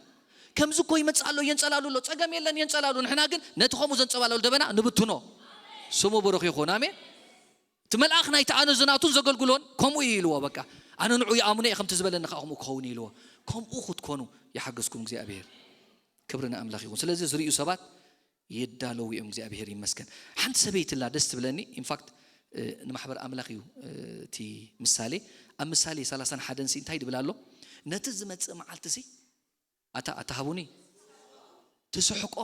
ከምዚ እኮ ይመፅእ ኣሎ የንፀላሉ ኣሎ ጸገም የለን የንፀላሉ። ንሕና ግን ነቲ ከምኡ ዘንፀባለሉ ደበና ንብትኖ። ስሙ ብሩኽ ይኹን ኣሜን። እቲ መልኣኽ ናይቲ ኣነ ዝናቱን ዘገልግሎን ከምኡ እዩ ኢልዎ። በቃ ኣነ ንዑ ይኣምኖ እየ ከምቲ ዝበለኒ ከዓ ከምኡ ክኸውን እዩ ኢልዎ። ከምኡ ክትኮኑ ይሓገዝኩም እግዚኣብሔር። ክብሪ ንኣምላኽ ይኹን። ስለዚ ዝርእዩ ሰባት ይዳለዉ እዮም። እግዚኣብሔር ይመስገን። ሓንቲ ሰበይቲ ላ ደስ ትብለኒ። ኢንፋክት ንማሕበር ኣምላኽ እዩ እቲ ምሳሌ። ኣብ ምሳሌ ሰላሳን ሓደን ሲ እንታይ ድብል ኣሎ? ነቲ ዝመጽእ መዓልቲ ሲ ኣታ ኣታ ሃቡኒ ትስሕቆ።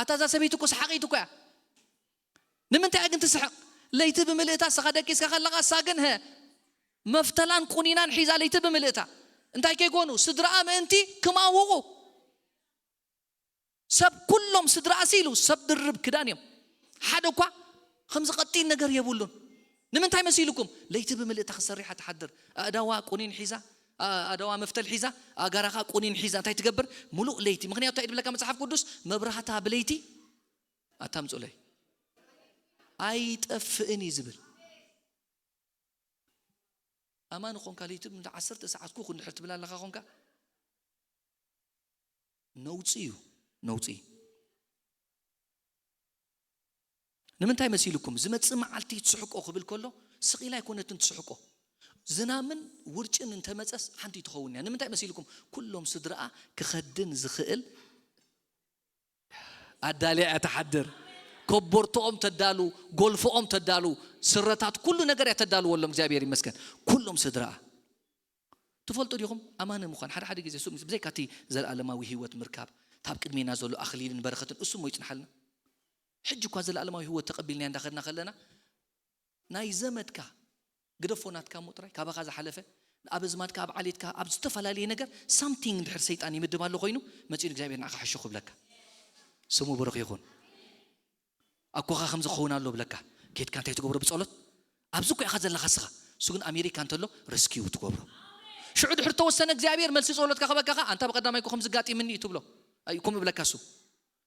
ኣታ እዛ ሰበይቲ እኮ ሰሓቂት እኮ እያ። ንምንታይ ግን ትስሕቅ? ለይቲ ብምልእታ ስኻ ደቂስካ ከለኻ እሳ ግን ሀ መፍተላን ቁኒናን ሒዛ ለይቲ ብምልእታ እንታይ ከይኮኑ ስድራኣ ምእንቲ ክማውቑ ሰብ ኩሎም ስድራኣ ሲሉ ሰብ ድርብ ክዳን እዮም። ሓደ እኳ ከምዚ ቀጢን ነገር የብሉን። ንምንታይ መሲልኩም? ለይቲ ብምልእታ ክሰሪሓ ትሓድር። ኣእዳዋ ቁኒን ሒዛ፣ ኣእዳዋ መፍተል ሒዛ፣ ኣጋራኻ ቁኒን ሒዛ እንታይ ትገብር? ሙሉእ ለይቲ። ምክንያቱ እንታይ ድብለካ መጽሓፍ ቅዱስ? መብራህታ ብለይቲ ኣታምጹለይ ኣይጠፍእን እዩ ዝብል። ኣማን ኾንካ ለይቲ እንደ ዓሰርተ ሰዓት ኩክ እንድሕር ትብል ኣለኻ ኾንካ ነውፂ እዩ። ነውፂ። ንምንታይ መሲልኩም ዝመፅእ መዓልቲ ትስሕቆ ክብል ከሎ ስቕ ኢላ ኣይኮነትን ትስሕቆ። ዝናምን ውርጭን እንተመፀስ ሓንቲ ትኸውን እያ። ንምንታይ መሲልኩም? ኩሎም ስድራኣ ክኸድን ዝኽእል ኣዳልያ እያ ትሓድር። ኮቦርቶኦም ተዳሉ፣ ጎልፎኦም ተዳሉ፣ ስረታት ኩሉ ነገር እያ ተዳልወሎም። እግዚኣብሔር ይመስገን። ኩሎም ስድራኣ ትፈልጡ ዲኹም? ኣማኒ ምዃን ሓደ ሓደ ግዜ እሱ ብዘይካ እቲ ዘለኣለማዊ ህይወት ምርካብ ታብ ቅድሜና ዘሎ ኣኽሊልን በረኸትን እሱ እሞ ይጽንሓልና። ሕጂ እኳ ዘለኣለማዊ ህይወት ተቐቢልና እንዳኸድና ከለና ናይ ዘመድካ ግደፎ ናትካ እሞ ጥራይ ካባኻ ዝሓለፈ ኣብ ኣዝማድካ ኣብ ዓሌትካ ኣብ ዝተፈላለየ ነገር ሳምቲንግ እንድሕር ሰይጣን ይምድብ ኣሎ ኮይኑ መጺኡ እግዚኣብሔር ንዓኻ ሕሹ ክብለካ ስሙ ብሩኽ ይኹን። ኣኮኻ ከም ዝኸውን ኣሎ ብለካ ኬድካ እንታይ ትገብሮ ብጸሎት ኣብዚ እኮ ኢኻ ዘለኻ ስኻ እሱ ግን ኣሜሪካ እንተሎ ረስኪው ትገብሮ ሽዑ ድሕር ተወሰነ እግዚኣብሔር መልሲ ጸሎትካ ክበካኻ ኣንታ ብቀዳማይ እኮ ከም ዝጋጢምኒ እዩ ትብሎ እዩ ከምኡ ብለካ እሱ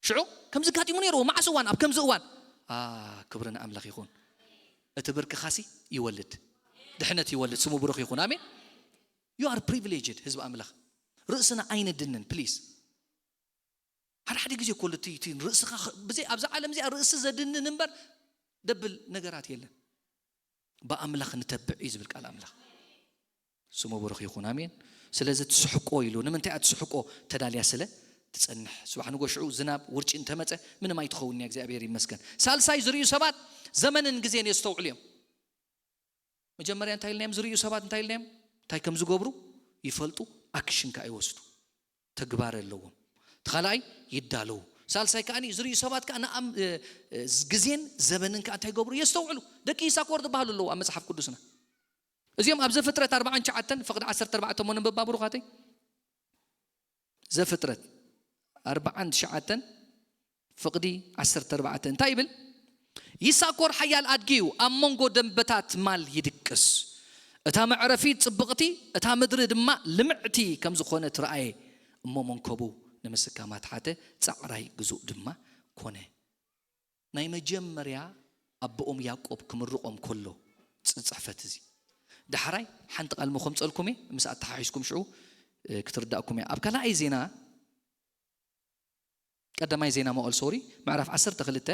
ሽዑ ከምዚ ጋጢሙ ነይሩ መዓስ እዋን ኣብ ከምዚ እዋን ክብሪ ንኣምላኽ ይኹን። እቲ ብርክኻሲ ይወልድ ድሕነት ይወልድ ስሙ ብሩኽ ይኹን ኣሜን። You are privileged ህዝቢ ኣምላኽ። ርእስና ኣይነድንን ፕሊዝ። ሓደ ሓደ ግዜ ኮሉ እቲ ርእስኻ ብዘይ ኣብዛ ዓለም እዚኣ ርእሲ ዘድንን እምበር ደብል ነገራት የለን። ብኣምላኽ ንተብዕ እዩ ዝብል ቃል ኣምላኽ። ስሙ ብሩኽ ይኹን ኣሜን። ስለዚ ትስሕቆ ኢሉ ንምንታይ እያ ትስሕቆ? ተዳልያ ስለ ትጸንሕ። ጽባሕ ንጎ ሽዑ ዝናብ ውርጪ እንተመጸ ምንም ኣይትኸውን እያ። እግዚኣብሔር ይመስገን። ሳልሳይ ዝርእዩ ሰባት ዘመንን ግዜን የስተውዕሉ እዮም። መጀመርያ እንታይ ኢልናዮም? ዝርእዩ ሰባት እንታይ ኢልናዮም? እንታይ ከም ዝገብሩ ይፈልጡ፣ ኣክሽን ከኣ ይወስዱ፣ ተግባር ኣለዎም። እቲ ካልኣይ ይዳለዉ። ሳልሳይ ከኣ ዝርእዩ ሰባት ከኣ ንኣም እ፣ እ፣ ግዜን ዘመንን ከኣ እንታይ ይገብሩ? የስተውዕሉ። ደቂ ይሳኮር ዝበሃሉ ኣለዉ ኣብ መጽሓፍ ቅዱስና። እዚኦም ኣብ ዘፍጥረት ኣርባዓን ትሽዓተን ፍቕዲ ዓሰርተ ኣርባዕተ እሞ ንንበባ ብሩኻተይ። ዘፍጥረት ኣርባዓን ትሽዓተን ፍቕዲ ዓሰርተ ኣርባዕተ እንታይ ይብል? ይሳኮር ሓያል ኣድጊ እዩ፣ ኣብ መንጎ ደንበታት ማል ይድቅስ። እታ መዕረፊት ጽብቕቲ፣ እታ ምድሪ ድማ ልምዕቲ ከም ዝኾነት ረኣየ። እሞ መንከቡ ንምስካማት ሓተ፣ ጻዕራይ ግዙእ ድማ ኮነ። ናይ መጀመርያ ኣቦኦም ያዕቆብ ክምርቖም ከሎ ፅ-፣ ጽሕፈት እዚ። ዳሕራይ ሓንቲ ቃል ሞ ከምጸልኩም እየ፣ ምስ ኣተሓሒዝኩም ሽዑ፣ እ፣ ክትርዳእኩም እያ። ኣብ ካልኣይ ዜና፣ ቀዳማይ ዜና መዋእል፣ ሶሪ፣ ምዕራፍ ዓሰርተ ክልተ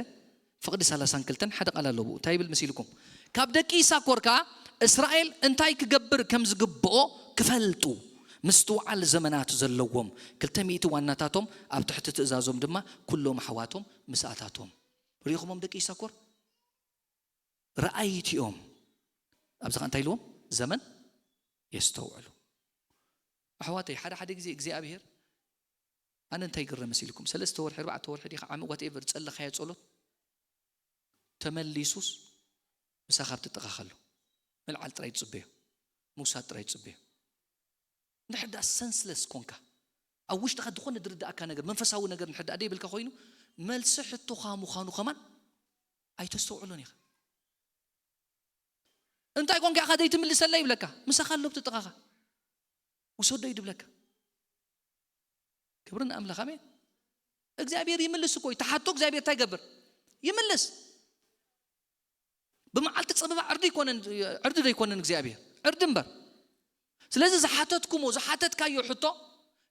ፍቕዲ ሰላሳን ክልተን ሓደ ቃል ኣለዎ። እንታይ ይብል መሲልኩም? ካብ ደቂ ይሳኮር ከኣ እስራኤል እንታይ ክገብር ከም ዝግብኦ ክፈልጡ ምስትውዓል ዘመናት ዘለዎም ክልተ ሚእቲ ዋናታቶም፣ ኣብ ትሕቲ ትእዛዞም ድማ ኩሎም ኣሕዋቶም ምስኣታቶም። ርኢኹሞም ደቂ ይሳኮር? ረኣይቲ እዮም። ኣብዚ ኸ እንታይ ኢልዎም? ዘመን የስተውዕሉ። ኣሕዋተይ፣ ሓደ ሓደ ግዜ እግዚኣብሔር፣ ኣነ እንታይ ይግረም መሲልኩም? ሰለስተ ወርሒ፣ ኣርባዕተ ወርሒ ዲኻ ዓመት፣ ዋትኤቨር፣ ጸለኻዮ ጸሎት ተመሊሱስ ምሳኻ ኣብቲ ጥቓ ከሎ ምልዓል ጥራይ ትጽበዮ፣ ምውሳድ ጥራይ ትጽበዮ። እንድሕር ደኣ ሰንስለስ ኮንካ፣ ኣብ ውሽጥኻ ዝኾነ ዝርድኣካ ነገር፣ መንፈሳዊ ነገር እንድሕር ደኣ ደይብልካ ኮይኑ፣ መልሲ ሕቶኻ ምዃኑ ከማን ኣይተስተውዕሎን ኢኻ። እንታይ ኮንካ ኢኻ ዘይትምልሰለይ ይብለካ። ምሳኻ ኣሎ ኣብቲ ጥቓኻ። ውሰዶ እዩ ድብለካ። ክብሪ ንኣምላኽ፣ ኣሜን። እግዚኣብሔር ይምልስ እኮ እዩ። ተሓቶ እግዚኣብሔር እንታይ ይገብር? ይምልስ። ብመዓልቲ ጸበባ ዕርዲ ይኮነን፣ ዕርዲ ዶ ይኮነን እግዚኣብሔር? ዕርዲ እምበር። ስለዚ ዝሓተትኩሞ፣ ዝሓተትካዮ ሕቶ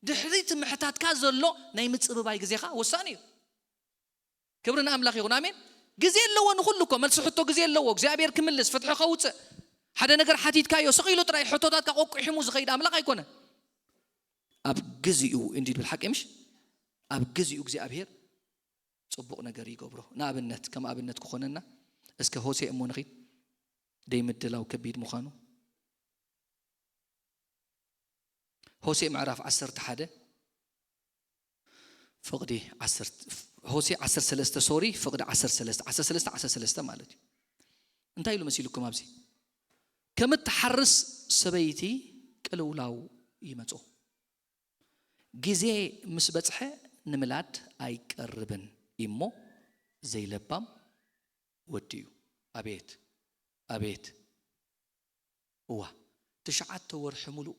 ድሕሪት ምሕታትካ ዘሎ ናይ ምጽብባይ ግዜኻ ወሳኒ እዩ። ክብሪ ንኣምላኽ ይኹን። ኣሜን። ግዜ ኣለዎ ንኹሉ እኮ። መልሲ ሕቶ ግዜ ኣለዎ። እግዚኣብሔር ክምልስ፣ ፍትሒ ከውጽእ። ሓደ ነገር ሓቲትካዮ፣ ስቕ ኢሉ ጥራይ ሕቶታትካ ቆቂሒሙ ዝኸይድ ኣምላኽ ኣይኮነን። ኣብ ግዚኡ እንዲ ድብል ሓቂ ምሽ? ኣብ ግዚኡ እግዚኣብሔር ጽቡቕ ነገር ይገብሮ። ንኣብነት፣ ከም ኣብነት ክኾነና፣ እስከ ሆሴ እሞ ንኺድ፣ ደይ ምድላው ከቢድ ምዃኑ። ሆሴ ምዕራፍ ዓሰርተ ሓደ ፍቕዲ ዓሰርተ፣ ሆሴ ዓሰርተ ሰለስተ፣ ሶሪ፣ ፍቕዲ ዓሰርተ ሰለስተ፣ ዓሰርተ ሰለስተ፣ ዓሰርተ ሰለስተ ማለት እዩ። እንታይ ኢሉ መሲልኩም ኣብዚ? ከም እትሓርስ ሰበይቲ ቅልውላው ይመጾ። ግዜ ምስ በጽሐ ንምላድ ኣይቀርብን እሞ ዘይለባም ወዲ እዩ። ኣቤት፣ ኣቤት። እዋ፣ ትሽዓተ ወርሒ ሙሉእ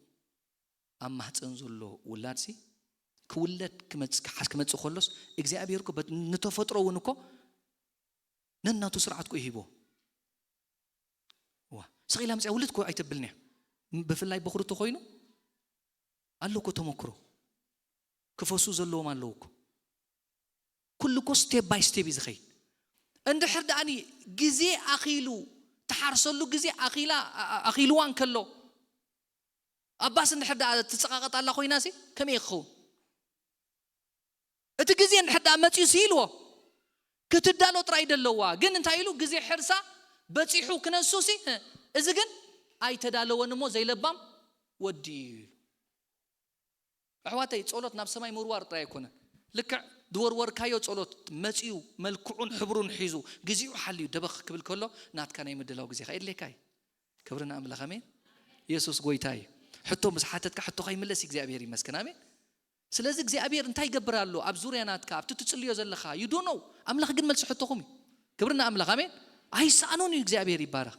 ኣብ ማህፀን ዘሎ ውላድሲ ክውለድ ክመጽ-፣ ክሓስ-፣ ክመጽእ ከሎስ እግዚኣብሔር እኮ በት-፣ ንተፈጥሮ እውን እኮ ነናቱ ስርዓት እኮ ይሂቦ። እዋ፣ ስቕ ኢላ መጽያ ውልድ እኮ ኣይተብልን እያ። ብፍላይ በኹሪ ተኾይኑ ኣሎ እኮ ተመክሮ። ክፈሱ ዘለዎም ኣለዉ እኮ። ኩሉ እኮ ስቴፕ ባይ ስቴፕ እዩ ዝኸይድ። እንድሕር ደኣኒ ግዜ ኣኺሉ፣ ትሓርሰሉ ግዜ ኣኺላ፣ ኣ-፣ ኣ-፣ ኣኺልዋ እንከሎ፣ ኣባስ እንድሕር ደኣ ትጸቓቐጥ ኣላ ኮይናሲ ከመይ ክኸውን? እቲ ግዜ እንድሕር ደኣ መጺኡ ሲኢልዎ፣ ክትዳሎ ጥራይ ደለዋ። ግን እንታይ ኢሉ? ግዜ ሕርሳ በጺሑ ክነሱሲ፣ እዚ ግን ኣይተዳለወን እሞ ዘይለባም ወዲ እዩ ኢሉ። ኣሕዋተይ፣ ጸሎት ናብ ሰማይ ምውርዋር ጥራይ ኣይኮነን። ልክዕ ዝወርወርካዮ ጸሎት መጺኡ፣ መልክዑን ሕብሩን ሒዙ፣ ግዜኡ ሓልዩ ደበኽ ክብል ከሎ፣ ናትካ ናይ ምድላው ግዜኻ የድልየካ እዩ። ክብሪ ንኣምላኽ፣ ኣሜን። የሱስ ጎይታ እዩ። ሕቶ ምስ ሓተትካ፣ ሕቶኻ ይምለስ፣ እግዚኣብሔር ይመስገን፣ ኣሜን። ስለዚ እግዚኣብሔር እንታይ ይገብር ኣሎ ኣብ ዙርያ ናትካ፣ ኣብቲ ትጽልዮ ዘለኻ፣ you don't know። ኣምላኽ ግን መልሲ ሕቶኹም እዩ። ክብሪ ንኣምላኽ፣ ኣሜን። ኣይሰኣኖን እዩ፣ እግዚኣብሔር ይባረኽ።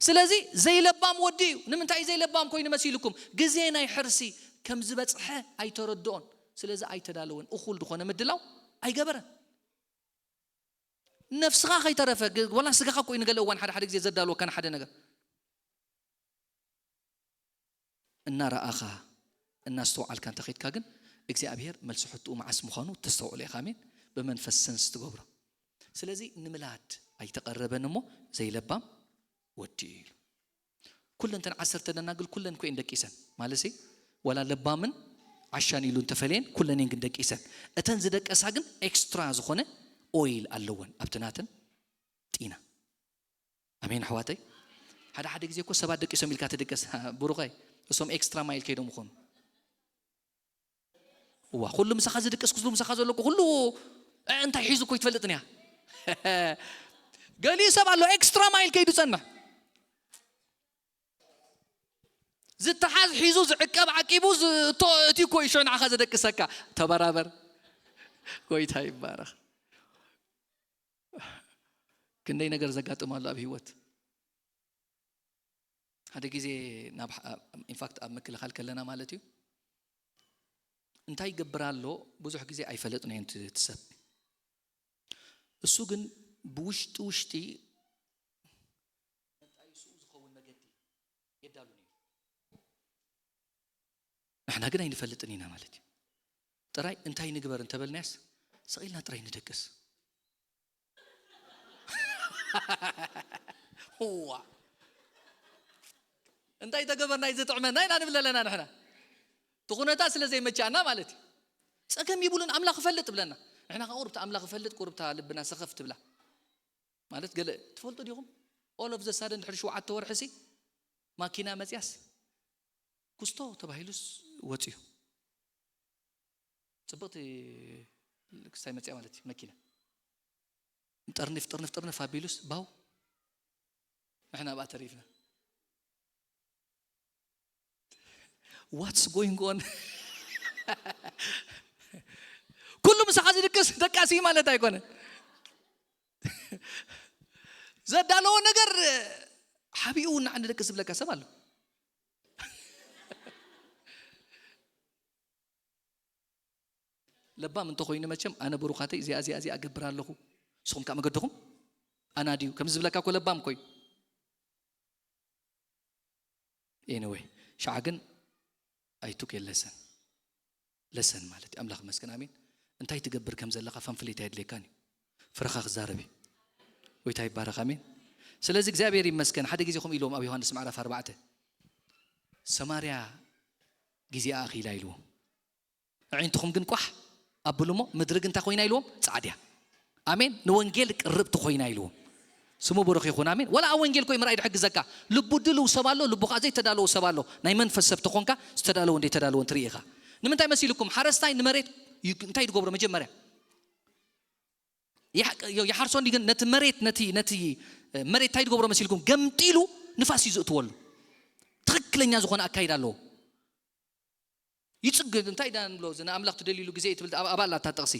ስለዚ ዘይለባም ወዲ እዩ። ንምንታይ እዩ ዘይለባም ኮይኑ መሲልኩም? ግዜ ናይ ሕርሲ ከም ዝበጽሐ ኣይተረድኦን። ስለዚ ኣይተዳለወን። እኹል ዝኾነ ምድላው ኣይገበረን። ነፍስኻ ከይተረፈ፣ ግ-፣ ወላ ስጋኻ እኮ እዩ ንገለ እዋን ሓደ ሓደ ግዜ ዘዳልወካ ንሓደ ነገር። እናረኣኻ፣ እናስተውዓልካ እንተኸይድካ ግን፣ እግዚኣብሔር መልሲ ሕትኡ መዓስ ምዃኑ ተስተውዕሎ ኢኻ። ኣሜን። ብመንፈስ ሰንስ ትገብሮ። ስለዚ ንምላድ ኣይተቐረበን እሞ ዘይለባም ወዲ እዩ ኢሉ። ኩለን እተን ዓሰርተ ደናግል ኩለን እኮ እየን ደቂሰን። ማለትሲ፣ ዋላ ለባምን ዓሻን ኢሉ እንተፈለየን ኩለኔን ግን ደቂሰን። እተን ዝደቀሳ ግን ኤክስትራ ዝኾነ ኦይል ኣለወን ኣብቲ ናተን ጢና። ኣሜን ኣሕዋተይ። ሓደ ሓደ ግዜ እኮ ሰባት ደቂሶም ኢልካ ትድቀስ። ብሩኸይ፣ እሶም ኤክስትራ ማይል ከይዶም ይኾኑ። እዋ፣ ኩሉ ምሳኻ ዝድቅስ፣ ኩሉ ምሳኻ ዘሎ እኮ ኩሉ፣ እ፣ እንታይ ሒዙ እኮ ይትፈልጥን እያ። ገሊኡ ሰብ ኣሎ ኤክስትራ ማይል ከይዱ ጸንሕ። ዝተሓዝ ሒዙ ዝዕቀብ ዓቂቡ ዝ-፣ እቶ እቲ እኮ ይሾ ንዓኻ ዘደቅሰካ። ተበራበር። ጎይታ ይባረኽ። ክንደይ ነገር ዘጋጥም ኣሎ ኣብ ህይወት። ሓደ ግዜ ናብ ሓ-፣ ኢንፋክት ኣብ ምክልኻል ከለና ማለት እዩ። እንታይ ይገብር ኣሎ ብዙሕ ግዜ ኣይፈለጥናዮን እቲ፣ እቲ ሰብ። እሱ ግን ብውሽጢ ውሽጢ መጣይስኡ ዝኸውን መገዲ የዳሉ ነይሩ። ንሕና ግን ኣይንፈልጥን ኢና ማለት እዩ። ጥራይ እንታይ ንግበር እንተበልናያስ ስቕ ኢልና ጥራይ ንደቅስ። እዋ። እንታይ ተገበርና እዩ ዝጥዕመና ኢና ንብል ኣለና ንሕና። እቲ ኩነታት ስለ ዘይመቻና ማለት እዩ። ጸገም ይብሉን ኣምላኽ ይፈልጥ ብለና። ንሕና ከኣ ቁርብቲ ኣምላኽ ይፈልጥ፣ ቁርብታ ልብና ሰኸፍ ትብላ። ማለት ገለ ትፈልጡ ዲኹም? All of the sudden ድሕሪ ሸውዓተ ወርሒ ሲ ማኪና መጽያስ ኩስቶ ተባሂሉስ ወጽዩ። ጽብቕቲ ክስታይ መጽያ ማለት እዩ መኪና። ጠርኒፍ፣ ጠርኒፍ፣ ጠርኒፍ ኣቢሉስ ባው ንሕና ኣብኣ ተሪፍና። What's going on? ኩሉ ምሳኻ ዝድቅስ ደቃሲ ማለት ኣይኮነን። ዘዳለዎ ነገር ሓቢኡ ንዓ ንደቅስ ዝብለካ ሰብ ኣሎ። ለባም እንተኾይኑ መቸም ኣነ ብሩኻተይ እዚኣ፣ እዚኣ፣ እዚኣ እገብር ኣለኹ። ንስኹም ከኣ መገድኹም ኣናድዩ። ከም ዝብለካ እኮ ለባም እኮ እዩ። Anyway፣ ሸዓ ግን ኣይቱክ የለሰን። ለሰን ማለት እዩ። ኣምላኽ ይመስገን፣ ኣሜን። እንታይ ትገብር ከም ዘለኻ ፋንፍሌት ኣየድልየካን እዩ። ፍረኻ ክዛረብ እዩ። ጎይታ ይባረኽ፣ ኣሜን። ስለዚ እግዚኣብሔር ይመስገን። ሓደ ግዜ ከምኡ ኢልዎም ኣብ ዮሃንስ ምዕራፍ ኣርባዕተ፣ ሰማርያ ግዜኣ ኣኺላ ኢልዎም። ኣዒንትኹም ግን ቋሕ ኣብሉ እሞ ምድሪ ግን እንታይ ኮይና ኢልዎም? ጻዕድያ። ኣሜን። ንወንጌል ቅርብቲ ኮይና ኢልዎም። ስሙ ብሩኽ ይኹን። ኣሜን። ወላ ኣብ ወንጌል ኮይ ምርኣይ ድሕግዘካ። ልቡ ድልው ሰብ ኣሎ፣ ልቡ ከኣ ዘይተዳለወ ሰብ ኣሎ። ናይ መንፈስ ሰብ ተኾንካ ዝተዳለወን ዘይተዳለወን ትርኢ ኢኻ። ንምንታይ መሲልኩም? ሓረስታይ ንመሬት ዩ-፣ እንታይ ድገብሮ መጀመርያ? ይሓ-፣ ዮ-፣ ይሓርሶ እንዲ ግን ነቲ መሬት፣ ነቲ፣ ነቲ፣ እ፣ መሬት እንታይ ድገብሮ መሲልኩም? ገምጢሉ ንፋስ እዩ ዝእትወሉ። ትኽክለኛ ዝኾነ ኣካይዳ ኣለዎ። ይጽግን፣ እንታይ ዳ ንብሎ? እዚ ንኣምላኽ ትደልይሉ ግዜ እዩ ትብል ኣብ-፣ ኣብኣ ኣላ እታ ጥቕሲ።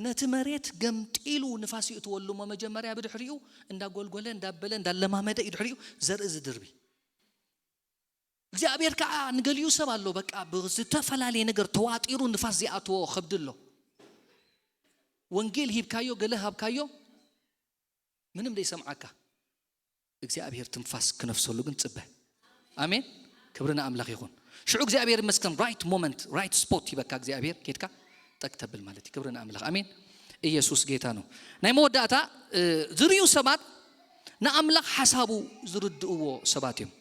ነቲ መሬት ገምጢሉ ንፋስ ይእትወሉ እሞ መጀመርያ ብድሕሪኡ እንዳጎልጎለ፣ እንዳበለ፣ እንዳለማመደ እዩ ድሕሪኡ ዘርኢ ዝድርቢ። እግዚኣብሔር ከዓ ንገሊኡ ሰብ ኣሎ፣ በቃ ብዝተፈላለየ ነገር ተዋጢሩ ንፋስ ዘይኣትዎ ከብዲ ኣሎ። ወንጌል ሂብካዮ፣ ገለ ሃብካዮ፣ ምንም ዘይሰምዓካ። እግዚኣብሔር ትንፋስ ክነፍሰሉ ግን ጽበ። ኣሜን። ክብሪ ንኣምላኽ ይኹን። ሽዑ እግዚኣብሔር ይመስገን፣ ራይት ሞመንት፣ ራይት ስፖት ይበካ እግዚኣብሔር፣ ኬድካ ጠቅ ተብል ማለት እዩ። ክብሪ ንኣምላኽ። ኣሜን። ኢየሱስ ጌታ ነው። ናይ መወዳእታ፣ እ፣ ዝርእዩ ሰባት ንኣምላኽ ሓሳቡ ዝርድእዎ ሰባት እዮም።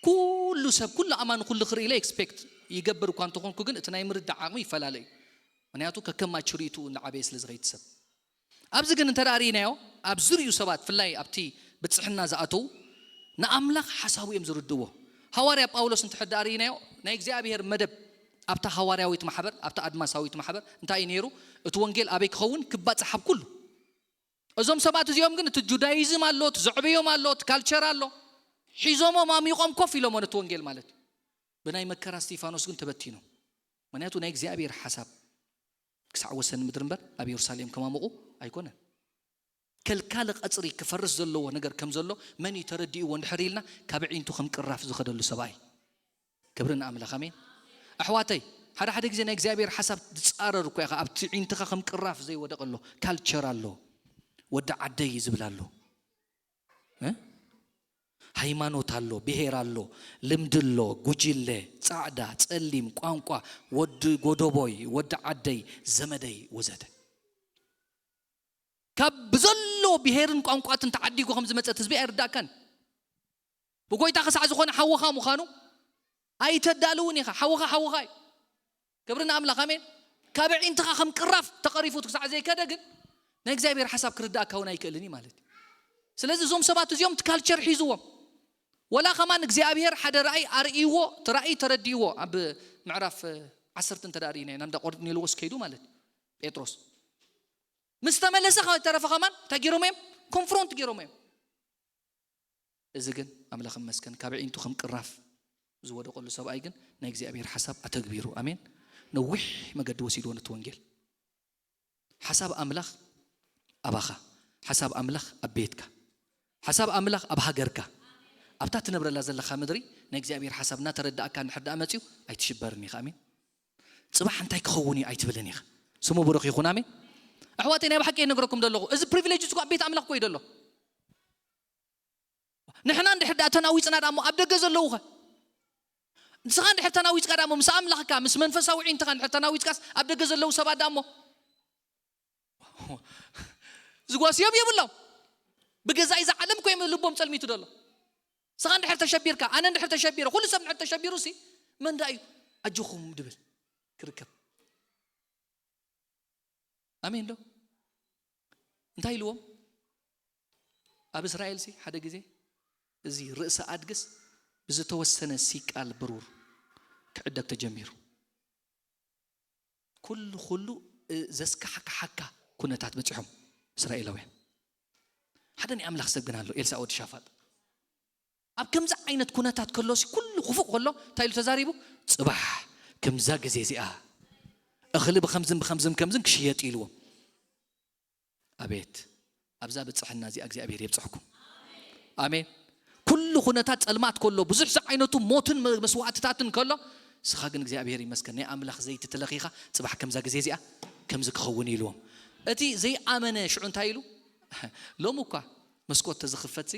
ኩሉ ሰብ፣ ኩሉ ኣማኒ ኩሉ ክርኢ ኢለ ኤክስፔክት ይገብር እኳ እንተኾንኩ፣ ግን እቲ ናይ ምርዳእ ዓቕሚ ይፈላለ እዩ። ምክንያቱ ከከም ማቹሪቲኡ እናዓበየ ስለ ዝኸይድ ሰብ። ኣብዚ ግን እንተ ደኣ ርኢናዮ፣ ኣብ ዝርእዩ ሰባት፣ ፍላይ ኣብቲ ብጽሕና ዝኣተዉ፣ ንኣምላኽ ሓሳቡ እዮም ዝርድእዎ። ሃዋርያ ጳውሎስ እንተ ደኣ ርኢናዮ፣ ናይ እግዚኣብሔር መደብ ኣብታ ሃዋርያዊት ማሕበር፣ ኣብታ ኣድማሳዊት ማሕበር እንታይ እዩ ነይሩ? እቲ ወንጌል ኣበይ ክኸውን? ክባጻሕ ኣብ ኩሉ። እዞም ሰባት እዚኦም ግን እቲ ጁዳይዝም ኣሎ፣ እቲ ዘዕበዮም ኣሎ፣ እቲ ካልቸር ኣሎ። ሒዞሞ ማሚቖም ኮፍ ኢሎሞ ነቲ ወንጌል ማለት እዩ። ብናይ መከራ እስቲፋኖስ ግን ተበቲኖም። ምክንያቱ ናይ እግዚኣብሔር ሓሳብ ክሳዕ ወሰን ምድሪ እምበር ኣብ የሩሳሌም ከማምቑ ኣይኮነን። ከልካሊ ቀጽሪ ክፈርስ ዘለዎ ነገር ከም ዘሎ መን እዩ ተረዲእዎ እንድሕር ኢልና፣ ካብ ዒንቱ ከም ቅራፍ ዝኸደሉ ሰብኣይ። ክብሪ ንኣምላኽ፣ ኣሜን። ኣሕዋተይ፣ ሓደ ሓደ ግዜ ናይ እግዚኣብሔር ሓሳብ ዝጻረር እኮ ኢኻ። ኣብቲ ዒንትኻ ከም ቅራፍ ዘይወደቐ ኣሎ፣ ካልቸር ኣሎ፣ ወዲ ዓደይ ዝብል ኣሎ፣ እ? ሃይማኖት ኣሎ፣ ብሄር ኣሎ፣ ልምዲ ኣሎ፣ ጉጅለ፣ ጻዕዳ፣ ጸሊም፣ ቋንቋ፣ ወዲ ጎደቦይ፣ ወዲ ዓደይ፣ ዘመደይ ወዘተ። ካብ ብዘሎ ብሄርን ቋንቋትን ተዓዲጉ ከም ዝመጸት ህዝቢ ኣይርዳእካን። ብጎይታ ክሳዕ ዝኾነ ሓውኻ ምዃኑ ኣይተዳልውን ኢኻ። ሓውኻ ሓውኻ እዩ። ክብሪ ንኣምላኽ፣ ኣሜን። ካብ ኣዒንትኻ ከም ቅራፍ ተቐሪፉ ክሳዕ ዘይከደ ግን ናይ እግዚኣብሔር ሓሳብ ክርዳእካ እውን ኣይክእልን እዩ ማለት እዩ። ስለዚ እዞም ሰባት እዚኦም እቲ ካልቸር ሒዝዎም፣ ወላ ከማን እግዚኣብሔር ሓደ ራእይ ኣርእይዎ፣ እቲ ራእይ ተረዲእዎ። ኣብ ምዕራፍ ዓሰርተ እንተ ርእና ኢና፣ እንዳ ቆርኔሌዎስ ከይዱ ማለት እዩ ጴጥሮስ ምስ ተመለሰ ተረፈ ከማን እንታይ ገይሮም እዮም? ኮንፍሮንት ገይሮም እዮም። እዚ ግን ኣምላኽ ይመስገን፣ ካብ ኣዒንቱ ከም ቅራፍ ዝወደቐሉ ሰብኣይ ግን ናይ እግዚኣብሔር ሓሳብ ኣተግቢሩ። ኣሜን። ነዊሕ መገዲ ወሲድዎ ነቲ ወንጌል። ሓሳብ ኣምላኽ ኣባኻ፣ ሓሳብ ኣምላኽ ኣብ ቤትካ፣ ሓሳብ ኣምላኽ ኣብ ሃገርካ፣ ኣብታ ትነብረላ ዘለኻ ምድሪ ናይ እግዚኣብሔር ሓሳብ እናተረዳእካ እንድሕር ደኣ መጺኡ ኣይትሽበርን ኢኻ። ኣሜን። ጽባሕ እንታይ ክኸውን እዩ ኣይትብልን ኢኻ። ስሙ ብሩኽ ይኹን። ኣሜን። ኣሕዋተይ፣ ናይ ብሓቂ እየ ነግረኩም ዘለኹ። እዚ ፕሪቪሌጅ እኮ ኣብ ቤት ኣምላኽ እኮ እዩ ዘሎ። ንሕና እንድሕር ደኣ ተናዊጽና ደኣ እሞ ኣብ ደገ ዘለዉ ኸ? ንስኻ እንድሕር ተናዊጽካ ደኣ እሞ ምስ ኣምላኽካ፣ ምስ መንፈሳዊ ዒንትኻ እንድሕር ተናዊጽካስ ኣብ ደገ ዘለዉ ሰባት ደኣ እሞ ዝጓስዮም የብሎም። ብገዛእ እዛ ዓለም እኮ እዮም ልቦም ጸልሚቱ ዘሎ። ንስኻ እንድሕር ተሸቢርካ፣ ኣነ እንድሕር ተሸቢረ፣ ኩሉ ሰብ እንድሕር ተሸቢሩ ሲ መን ደኣ እዩ ኣጆኹም ድብል ክርከብ? ኣሜን ዶ? እንታይ ኢልዎም? ኣብ እስራኤል ሲ ሓደ ግዜ እዚ ርእሲ ኣድግስ ብዝተወሰነ ሲቃል ብሩር ክዕደግ ተጀሚሩ። ኩሉ ኩሉ፣ እ፣ ዘስካሕክሓካ ኩነታት በጺሖም እስራኤላውያን። ሓደ ናይ ኣምላኽ ሰብ ግን ኣሎ፣ ኤልሳ ወዲ ሻፋጥ። ኣብ ከምዚ ዓይነት ኩነታት ከሎ ሲ ኩሉ ክፉእ ከሎ እንታይ ኢሉ ተዛሪቡ? ጽባሕ ከምዛ ግዜ እዚኣ እኽሊ ብኸምዝን ብኸምዝን ከምዝን ክሽየጥ ኢልዎም። ኣቤት፣ ኣብዛ ብጽሕና እዚኣ እግዚኣብሔር የብጽሕኩም። ኣሜን። ኩሉ ኩነታት ጸልማት ከሎ፣ ብዙሕ ዝዓይነቱ ሞትን መ-፣ መስዋዕትታትን ከሎ፣ ንስኻ ግን እግዚኣብሔር ይመስገን ናይ ኣምላኽ ዘይቲ ተለኺኻ፣ ጽባሕ ከምዛ ግዜ እዚኣ ከምዚ ክኸውን ኢልዎም። እቲ ዘይኣመነ ሽዑ እንታይ ኢሉ? ሎሚ እኳ መስኮት ተዝኽፈትሲ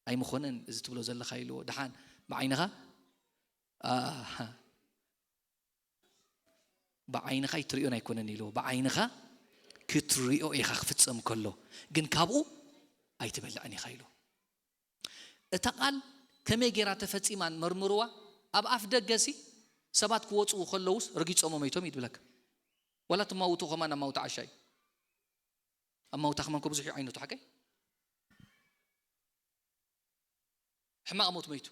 ኣይምኾነን እዚ ትብሎ ዘለኻ ኢልዎ። ደሓን ብዓይንኻ፣ ኣሃ፣ ብዓይንኻ ኣይትሪኦን ኣይኮነን ኢልዎ። ብዓይንኻ ክትሪኦ ኢኻ ክፍጸም ከሎ፣ ግን ካብኡ ኣይትበልዕን ኢኻ ኢልዎ። እታ ቃል ከመይ ጌራ ተፈጺማን መርምርዋ። ኣብ ኣፍ ደገሲ ሰባት ክወጽኡ ከለውስ ረጊጾሞ መይቶም ይድብለካ። ዋላ ትማውቱ ከማን ኣማውታ ዓሻ እዩ። ኣማውታ ከማን እኮ ብዙሕ እዩ ዓይነቱ፣ ሓቀይ? ሕማቕ ሞት መይቱ።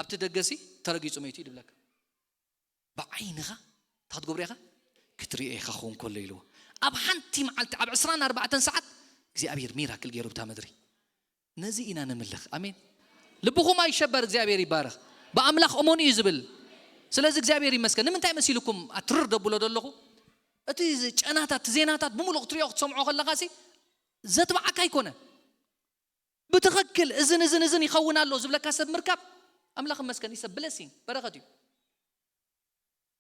ኣብቲ ደገሲ ተረጊጹ መይቱ እዩ ድብለካ። ብዓይንኻ እንታይ ክትገብሮ ኢኻ? ክትሪኦ ኢኻ ክኸውን ከሎ ኢልዎ። ኣብ ሓንቲ መዓልቲ፣ ኣብ ዕስራን ኣርባዕተን ሰዓት እግዚኣብሔር ሚራክል ገይሩ ብታ ምድሪ። ነዚ ኢና ንምልኽ። ኣሜን። ልብኹም ኣይሸበር፣ እግዚኣብሔር ይባረኽ። ብኣምላኽ እመኑ እዩ ዝብል። ስለዚ እግዚኣብሔር ይመስገን። ንምንታይ መሲልኩም ኣትርር ደብሎ ዘለኹ? እቲ ጨናታት፣ እቲ ዜናታት ብምሉእ ክትሪኦ ክትሰምዖ ከለኻ ሲ ዘትብዓካ ኣይኮነ። ብትኽክል እዝን እዝን እዝን ይኸውን ኣሎ ዝብለካ ሰብ ምርካብ ኣምላኽ ይመስገን፣ is a blessing፣ በረኸት እዩ።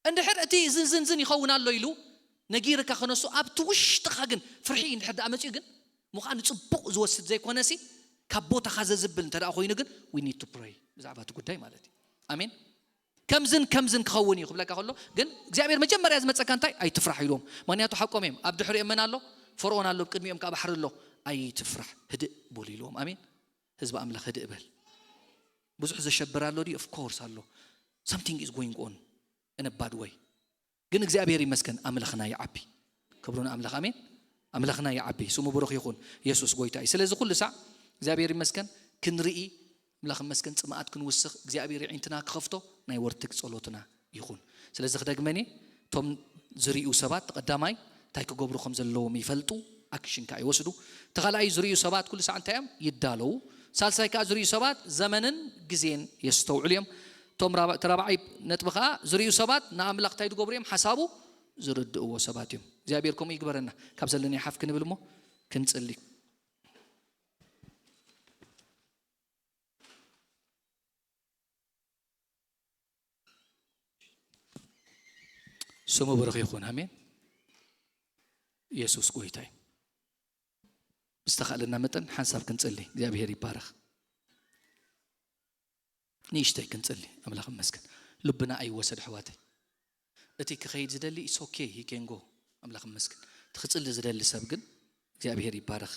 እንድሕር እቲ እዝን ዝን ዝን ይኸውን ኣሎ ኢሉ ነጊርካ ክነሱ፣ ኣብቲ ውሽጥኻ ግን ፍርሒ እንድሕር ደኣ መጺኡ ግን፣ ምዃኑ ጽቡቕ ዝወስድ ዘይኮነሲ፣ ካብ ቦታኻ ዘዝብል እንተ ደኣ ኮይኑ ግን፣ we need to pray ብዛዕባ እቲ ጉዳይ ማለት እዩ። ኣሜን። ከምዝን ከምዝን ክኸውን እዩ ክብለካ ከሎ ግን እግዚኣብሔር መጀመርያ ዝመጸካ እንታይ? ኣይትፍራሕ ኢልዎም። ምኽንያቱ ሓቆም እዮም። ኣብ ድሕሪኦም መን ኣሎ? ፈርዖን ኣሎ፣ ኣብ ቅድሚኦም ከዓ ባሕሪ ኣሎ። ኣይትፍራሕ፣ ህድእ በሉ ኢልዎም። ኣሜን። ህዝቢ ኣምላኽ ህድእ በል። ብዙሕ ዘሸብር ኣሎ ድዩ? Of course ኣሎ። Something is going on in a bad way። ግን እግዚኣብሔር ይመስገን ኣምላኽና ይዓቢ። ክብሩ ንኣምላኽ። ኣሜን። ኣምላኽና ይዓቢ፣ ስሙ ብሩኽ ይኹን። የሱስ ጎይታ እዩ። ስለዚ ኩሉ ሳዕ እግዚኣብሔር ይመስገን ክንርኢ፣ ኣምላኽ ይመስገን ጽምኣት ክንውስኽ እግዚኣብሔር የዒንትና ክኸፍቶ ናይ ወርትግ ጸሎትና ይኹን። ስለዚ ክደግመን እየ፣ እቶም ዝርእዩ ሰባት ቀዳማይ እንታይ ክገብሩ ከም ዘለዎም ይፈልጡ፣ ኣክሽን ከኣ ይወስዱ። እቲ ካልኣይ ዝርእዩ ሰባት ኩሉ ሳዕ እንታይ እዮም? ይዳለዉ። ሳልሳይ ከኣ ዝርእዩ ሰባት ዘመንን ግዜን የስተውዕሉ እዮም። እቶም ራባ-፣ እቲ ራብዓይ ነጥቢ ከኣ ዝርእዩ ሰባት ንኣምላኽ እንታይ ዝገብሩ እዮም? ሓሳቡ ዝርድእዎ ሰባት እዮም። እግዚኣብሔር ከምኡ ይግበረና። ካብ ዘለናዮ ሓፍ ክንብል እሞ ክንጽሊ። ስሙ ብሩኽ ይኹን። ኣሜን። የሱስ ጎይታ እዩ። ብዝተኻእለና መጠን ሓንሳብ ክንጽሊ። እግዚኣብሔር ይባረኽ። ንእሽተይ ክንጽሊ። ኣምላኽ ይመስገን። ልብና ኣይወሰድ ኣሕዋተይ። እቲ ክኸይድ ዝደሊ it's okay, he can go። ኣምላኽ ይመስገን። እቲ ክጽሊ ዝደሊ ሰብ ግን እግዚኣብሔር ይባረኽ።